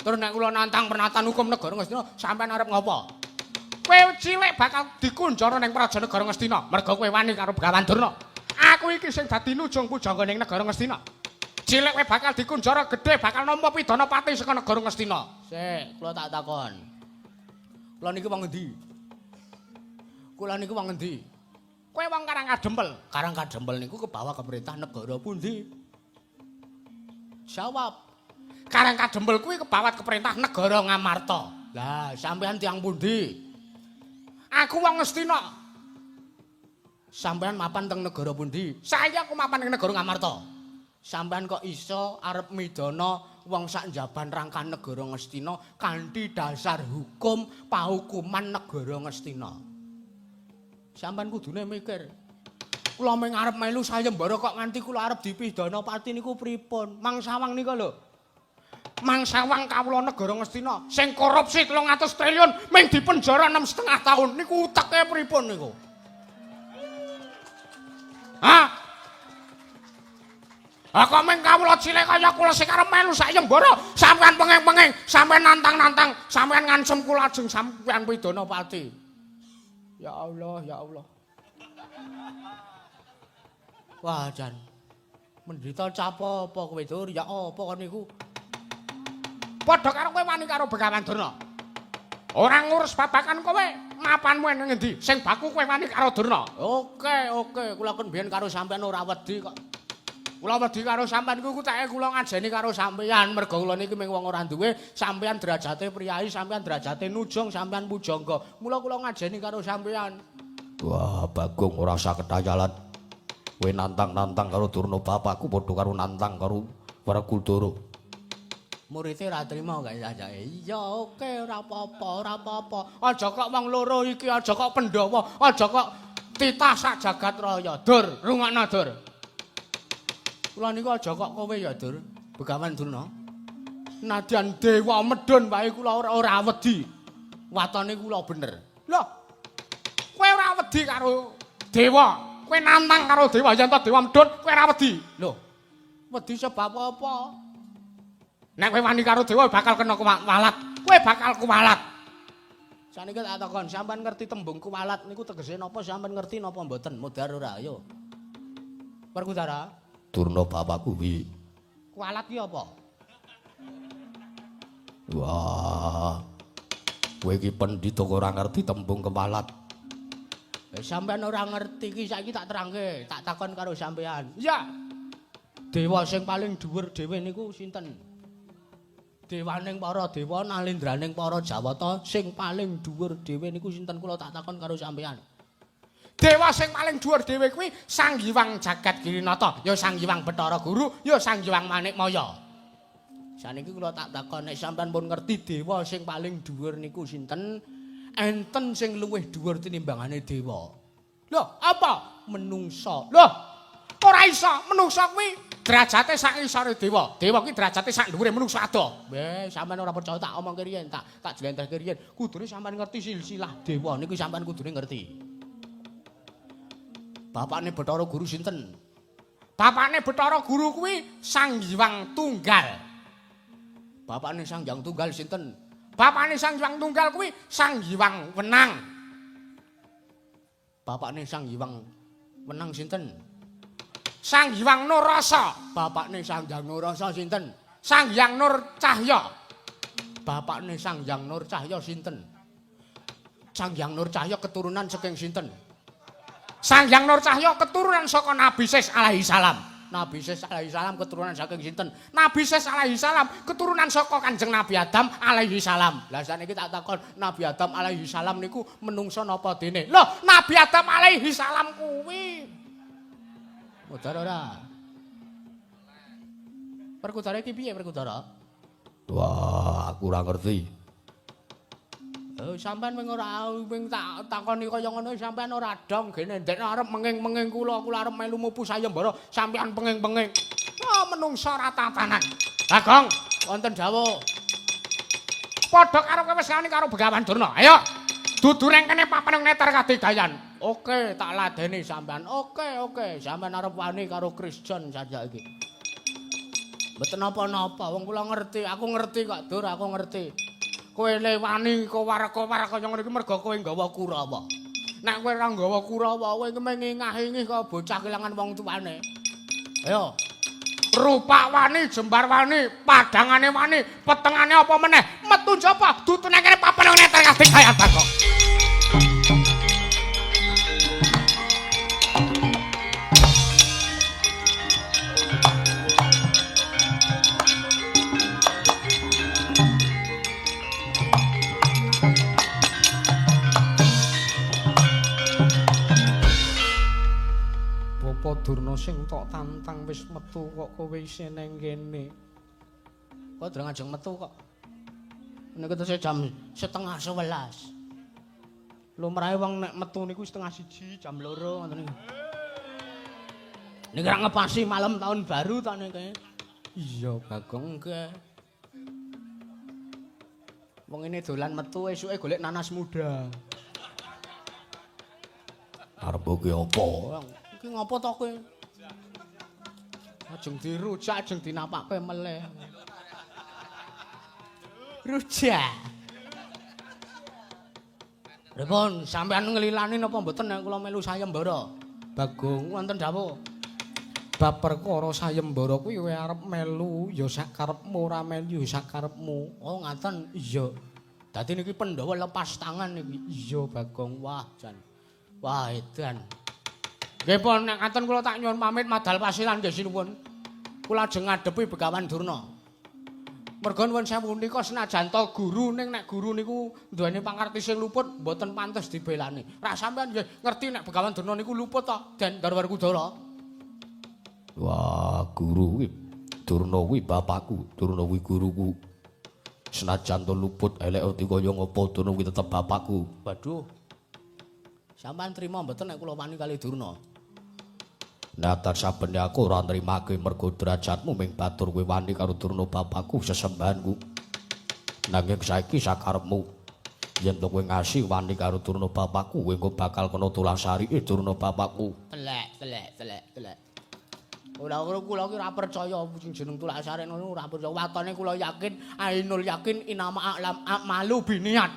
Terus nek kula nantang pernatan hukum negara Ngastina, sampean arep ngopo? Kowe cilik bakal dikunjara ning praja negara Ngastina, merga kowe wani karo Begawan Durna. Aku iki sing dadi nujung pujangga ning negara Ngastina. Cilik kowe bakal dikunjara, gedhe bakal nampa pidana pati saka negara Ngastina. Sik, kula tak takon. Kula niki wong endi? Kula niku wong endi? Kowe wong Karang Kadempel. Karang Kadempel niku kebawa pemerintah negara pundi? Jawab. Karang Kadempel kuwi kebawat keperintah negara Ngamarta. Lah, sampean tiyang pundi? Aku wong Ngastina. Sampean mapan teng negara pundi? Saya aku mapan ing negara Ngamarta. Sampean kok iso arep midana wong sak njaban rangkan negara Ngastina kanthi dasar hukum pahukuman negara Ngastina? Sampean kudune mikir. Kula mung arep melu sayembara kok nganti kula arep dipidana pati niku pripun? Mang Sawang nika lho. Mang Sawang kawula negara Ngastina sing korupsi 300 triliun ming dipenjara 6,5 tahun niku uteke pripun niku? Hah? Ah kok ming kawula cilik kaya kula sing arep melu sayembara, sampean penging-penging, sampean nantang-nantang, sampean ngancem kula ajeng sampean pidana pati. Ya Allah, ya Allah. Wah, jan. Mendita cap apa kowe, Dur? Ya apa kon niku? Padha karo kowe wani karo Begawan Durna. Ora ngurus babakan kowe, mapanmu ning ngendi? Sing baku kowe wani karo Durna. Oke, oke, kula kon biyen karo sampean ora wedi kok. Kula wedi karo sampean kuwi kuteke kula ngajeni karo sampean, merga kula niki mung wong ora duwe, sampean derajate priyayi, sampean derajate nujung, sampean pujangga. Mula kula ngajeni karo sampean. Wah, Bagong ora usah ketayalan. Kowe nantang-nantang karo Durna bapakku padha karo nantang karo Werkudara. Muridé ora trima guys aja. Iya, oke, ora apa-apa, ora apa-apa. Aja kok wong loro iki, aja kok Pandhawa, aja kok titah sak jagat raya. Dur, rungokno, Dur. Kula niku aja kok kowe ya, Dur. Begawan Durna. Nadyan dewa medhun wae kula ora wedi. Watone kula bener. Lho. Kowe ora wedi karo dewa. Kowe nantang karo dewa yen to dewa medhun, kowe ora wedi. Lho. Wedi sebab apa? Nek kowe wani karo dewa bakal kena kuwalat. Kowe bakal kuwalat. Saniki tak takon, sampean ngerti tembung kuwalat niku tegese napa? Sampean ngerti napa mboten? Mudhar ora? Ayo. Werkudara. Durna bapakku kuwi. Kuwalat ki apa? Wah. Kowe iki pendhita kok ora ngerti tembung kewalat. Sampean ora ngerti iki saiki tak terangke, tak takon karo sampean. Iya. Dewa sing paling dhuwur dhewe niku sinten? Dewaning para dewa, nalendraning para jawata sing paling dhuwur dhewe niku sinten? Kula tak takon karo sampean. Dewa sing paling dhuwur dhewe kuwi Sang Hyang Jagat Girinata, ya Sang Hyang Bathara Guru, ya Sang Hyang Manikmaya. Saniki kula tak takon, nek sampean pun ngerti dewa sing paling dhuwur niku sinten, Enten sing luwih dhuwur tinimbangane dewa. Lho, apa? Menungsa. Lho, ora iso, menungsa kuwi derajate sak ngisore dewa. Dewa kuwi derajate sak dhuwure menungsa ado. Weh, sampean ora percaya tak omongke riyen, tak jlentrehke riyen. Kudune sampean ngerti silsilah dewa niku sampean kudune ngerti. Bapakne Bathara Guru sinten? Bapakne Bathara Guru kuwi Sang Hyang Tunggal. Bapakne Sang Hyang Tunggal sinten? Bapakne Sang Hyang Tunggal kuwi Sang Hyang Wenang. Bapakne Sang Hyang Wenang sinten? Sang Hyang Nurrasa. Bapakne Sang Hyang Nurrasa sinten? Sang Hyang Nur Cahya. Bapakne Sang Hyang Nur Cahya sinten? Sang Hyang Nur Cahya keturunan saking sinten? Sang Hyang Nur Cahya keturunan saka Nabi Sis alaihi salam. Nabi Sis alaihi salam keturunan saking sinten? Nabi Sis alaihi salam keturunan saka Kanjeng Nabi Adam alaihi salam. Lah saniki tak takon, Nabi Adam alaihi salam niku menungsa napa dene? Loh, Nabi Adam alaihi salam kuwi. Mudhar ora? Perkutara iki piye Perkutara? Wah, aku ora ngerti. Oh, sampean wing ora wing tak takoni kaya ngono sampean ora dong gene ndekne arep menging-menging kula, kula arep melu mupu sayembara, sampean penging-penging. Oh, menungsa ora tatanan. Bagong, wonten dawuh. Padha karo kowe wis wani karo Begawan Durna. Ayo. Dudu reng kene papan netar kadidayan. Oke, tak ladeni sampean. Oke, oke, sampean arep wani karo Krisjon saja iki. Mboten napa-napa, wong kula ngerti, aku ngerti kok, Dur, aku ngerti. Kowe le wani kowar-kowar kaya ngono iki mergo kowe nggawa Kurawa. Nek kowe ora nggawa Kurawa, kowe iki mengingah-ingih kaya bocah kelangan wong tuane. Ayo. Rupak wani, jembar wani, padangane wani, petengane apa meneh? Metu njaba, dutune kene papan neter kadigayan Bagong. Bapa Durna sing tok tantang wis metu kok kowe isih nang kene. Kok durung ajeng metu kok. Niku tesih jam 10:30. Lumrahe wong nek metu niku 12:30, jam 2 ngoten niku. Niki ra ngepasi malam tahun baru ta niki. Iya, Bagong. Nggih. Wong ini dolan metu esuke golek nanas muda. Arep ki apa? Iki ngopo to kowe? Ajeng dirujak, ajeng dinapakke meleh. Rujak. Pripun, sampean nglilani napa mboten nek kula melu sayembara? Bagong, wonten dawuh. Bab perkara sayembara kuwi kowe arep melu ya sakarepmu, ora melu ya sakarepmu. Oh, ngaten. Iya. Dadi niki Pandhawa lepas tangan niki. Iya, Bagong. Wah, jan. Wah, edan. Nggih pun nek ngaten kula tak nyuwun pamit madal pasilan nggih sinuwun. Kula ajeng ngadepi Begawan Durna. Merga nuwun sewu nika senajan to guru ning nek guru niku duweni pangarti sing luput mboten pantes dibelani. Rak sampean nggih ngerti nek Begawan Durna niku luput to, Den Darwarkudara. Wah, guru kuwi Durna kuwi bapakku, Durna kuwi guruku. Senajan to luput elek ati kaya ngopo Durna kuwi tetep bapakku. Waduh. Sampean trima mboten nek kula wani kali Durna? Natan saben aku ora nrimake mergo derajatmu ming batur kowe wani karo Durna bapakku sesembahanku. Nanging saiki sakarepmu yen to kowe ngasih wani karo Durna bapakku, kowe engko bakal kena tulasarike Durna bapakku. Telek, telek, telek, telek. Ora ora kula ki ora percaya sing jeneng tulasarike ngono ora percaya. Watone kula yakin, ainul yakin inama a'lam a'malu biniat.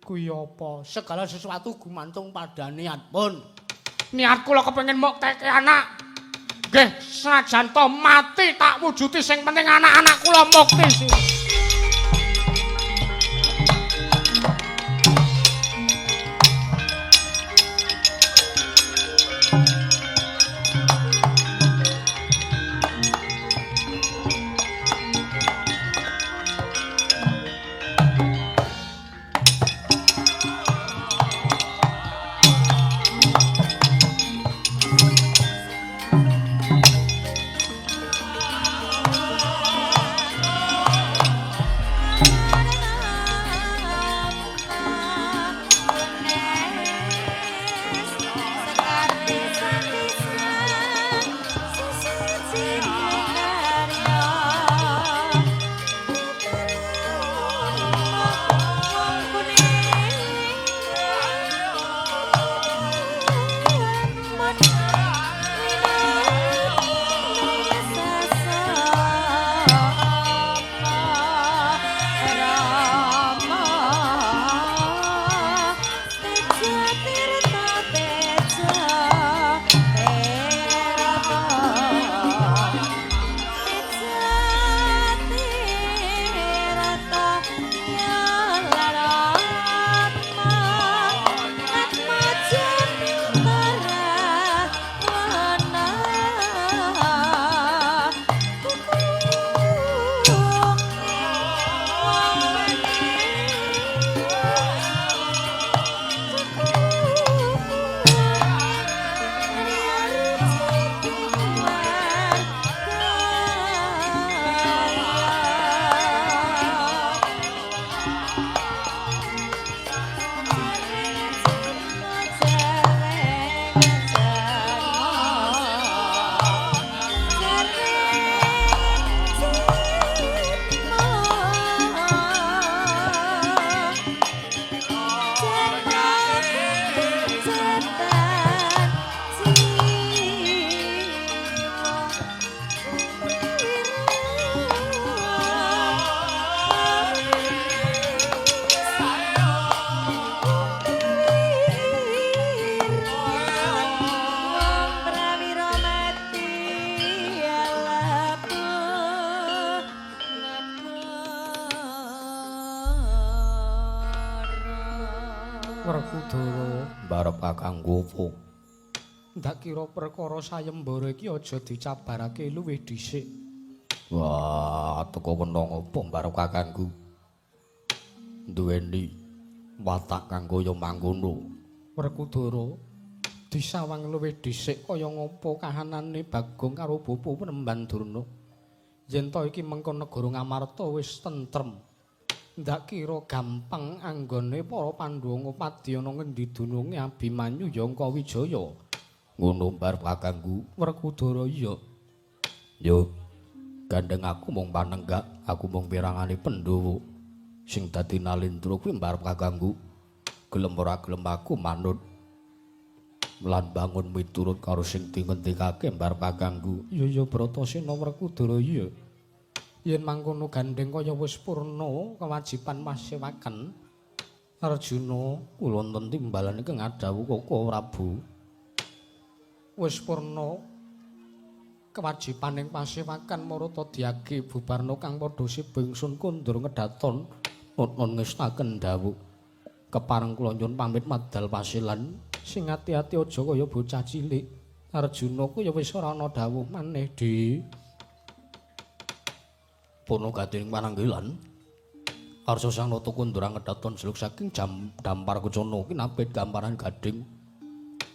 Kuwi apa? Segala sesuatu gumantung pada niat pun. Niat kula kepengin mukteke anak. Nggih, senajan to mati tak wujuti sing penting anak-anak kula mukti. Mbarep kakangku opo? Ndak kira perkara sayembara iki aja dicabarake luwih dhisik. Wah, teko kena ngopo mbarep kakangku? Duweni watak kang kaya mangkono. Werkudara disawang luwih dhisik kaya ngopo kahanane Bagong karo Bapa Penemban Durna. Yen to iki mengko negara Ngamarta wis tentrem. Ndak kira gampang anggone para Pandhawa ngopadyana ngendi dununge Abimanyu ya Angkawijaya. Ngono mbarep kakangku. Werkudara iya. Yo gandeng aku mung panenggak, aku mung pirangane Pandhawa. Sing dadi nalendra kuwi mbarep kakangku. Gelem ora gelem aku manut. Lan bangun miturut karo sing dingendikake mbarep kakangku. Iya ya Bratasena Werkudara iya. Yen mangkono gandeng kaya wis purna kewajiban pasewakan. Arjuna kula wonten timbalan ingkang ngadhawuh Koko Prabu. Wis purna kewajiban ing pasewakan marata diage bubarna kang padha siba ingsun kondur ngedaton nutun ngestaken dawuh. Kepareng kula nyuwun pamit madal pasilan. Sing ati-ati aja kaya bocah cilik. Arjuna ku ya wis ora ana dawuh maneh, Dik. Purna gatining pananggilan. Arsa Sang Nata kondur ngedaton jeluk saking jam dampar kencana kinabet gamparan gading.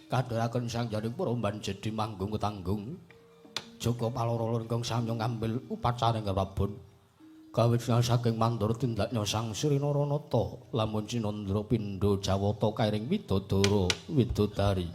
Kadharaken sang jaring para jedi manggung ketanggung. Jaka paloro ingkang samya ngambil upacara ingkang prabon. Kawit saking mandor tindaknya Sang Sri Naranata lamun cinandra pindha jawata kairing widodara widodari.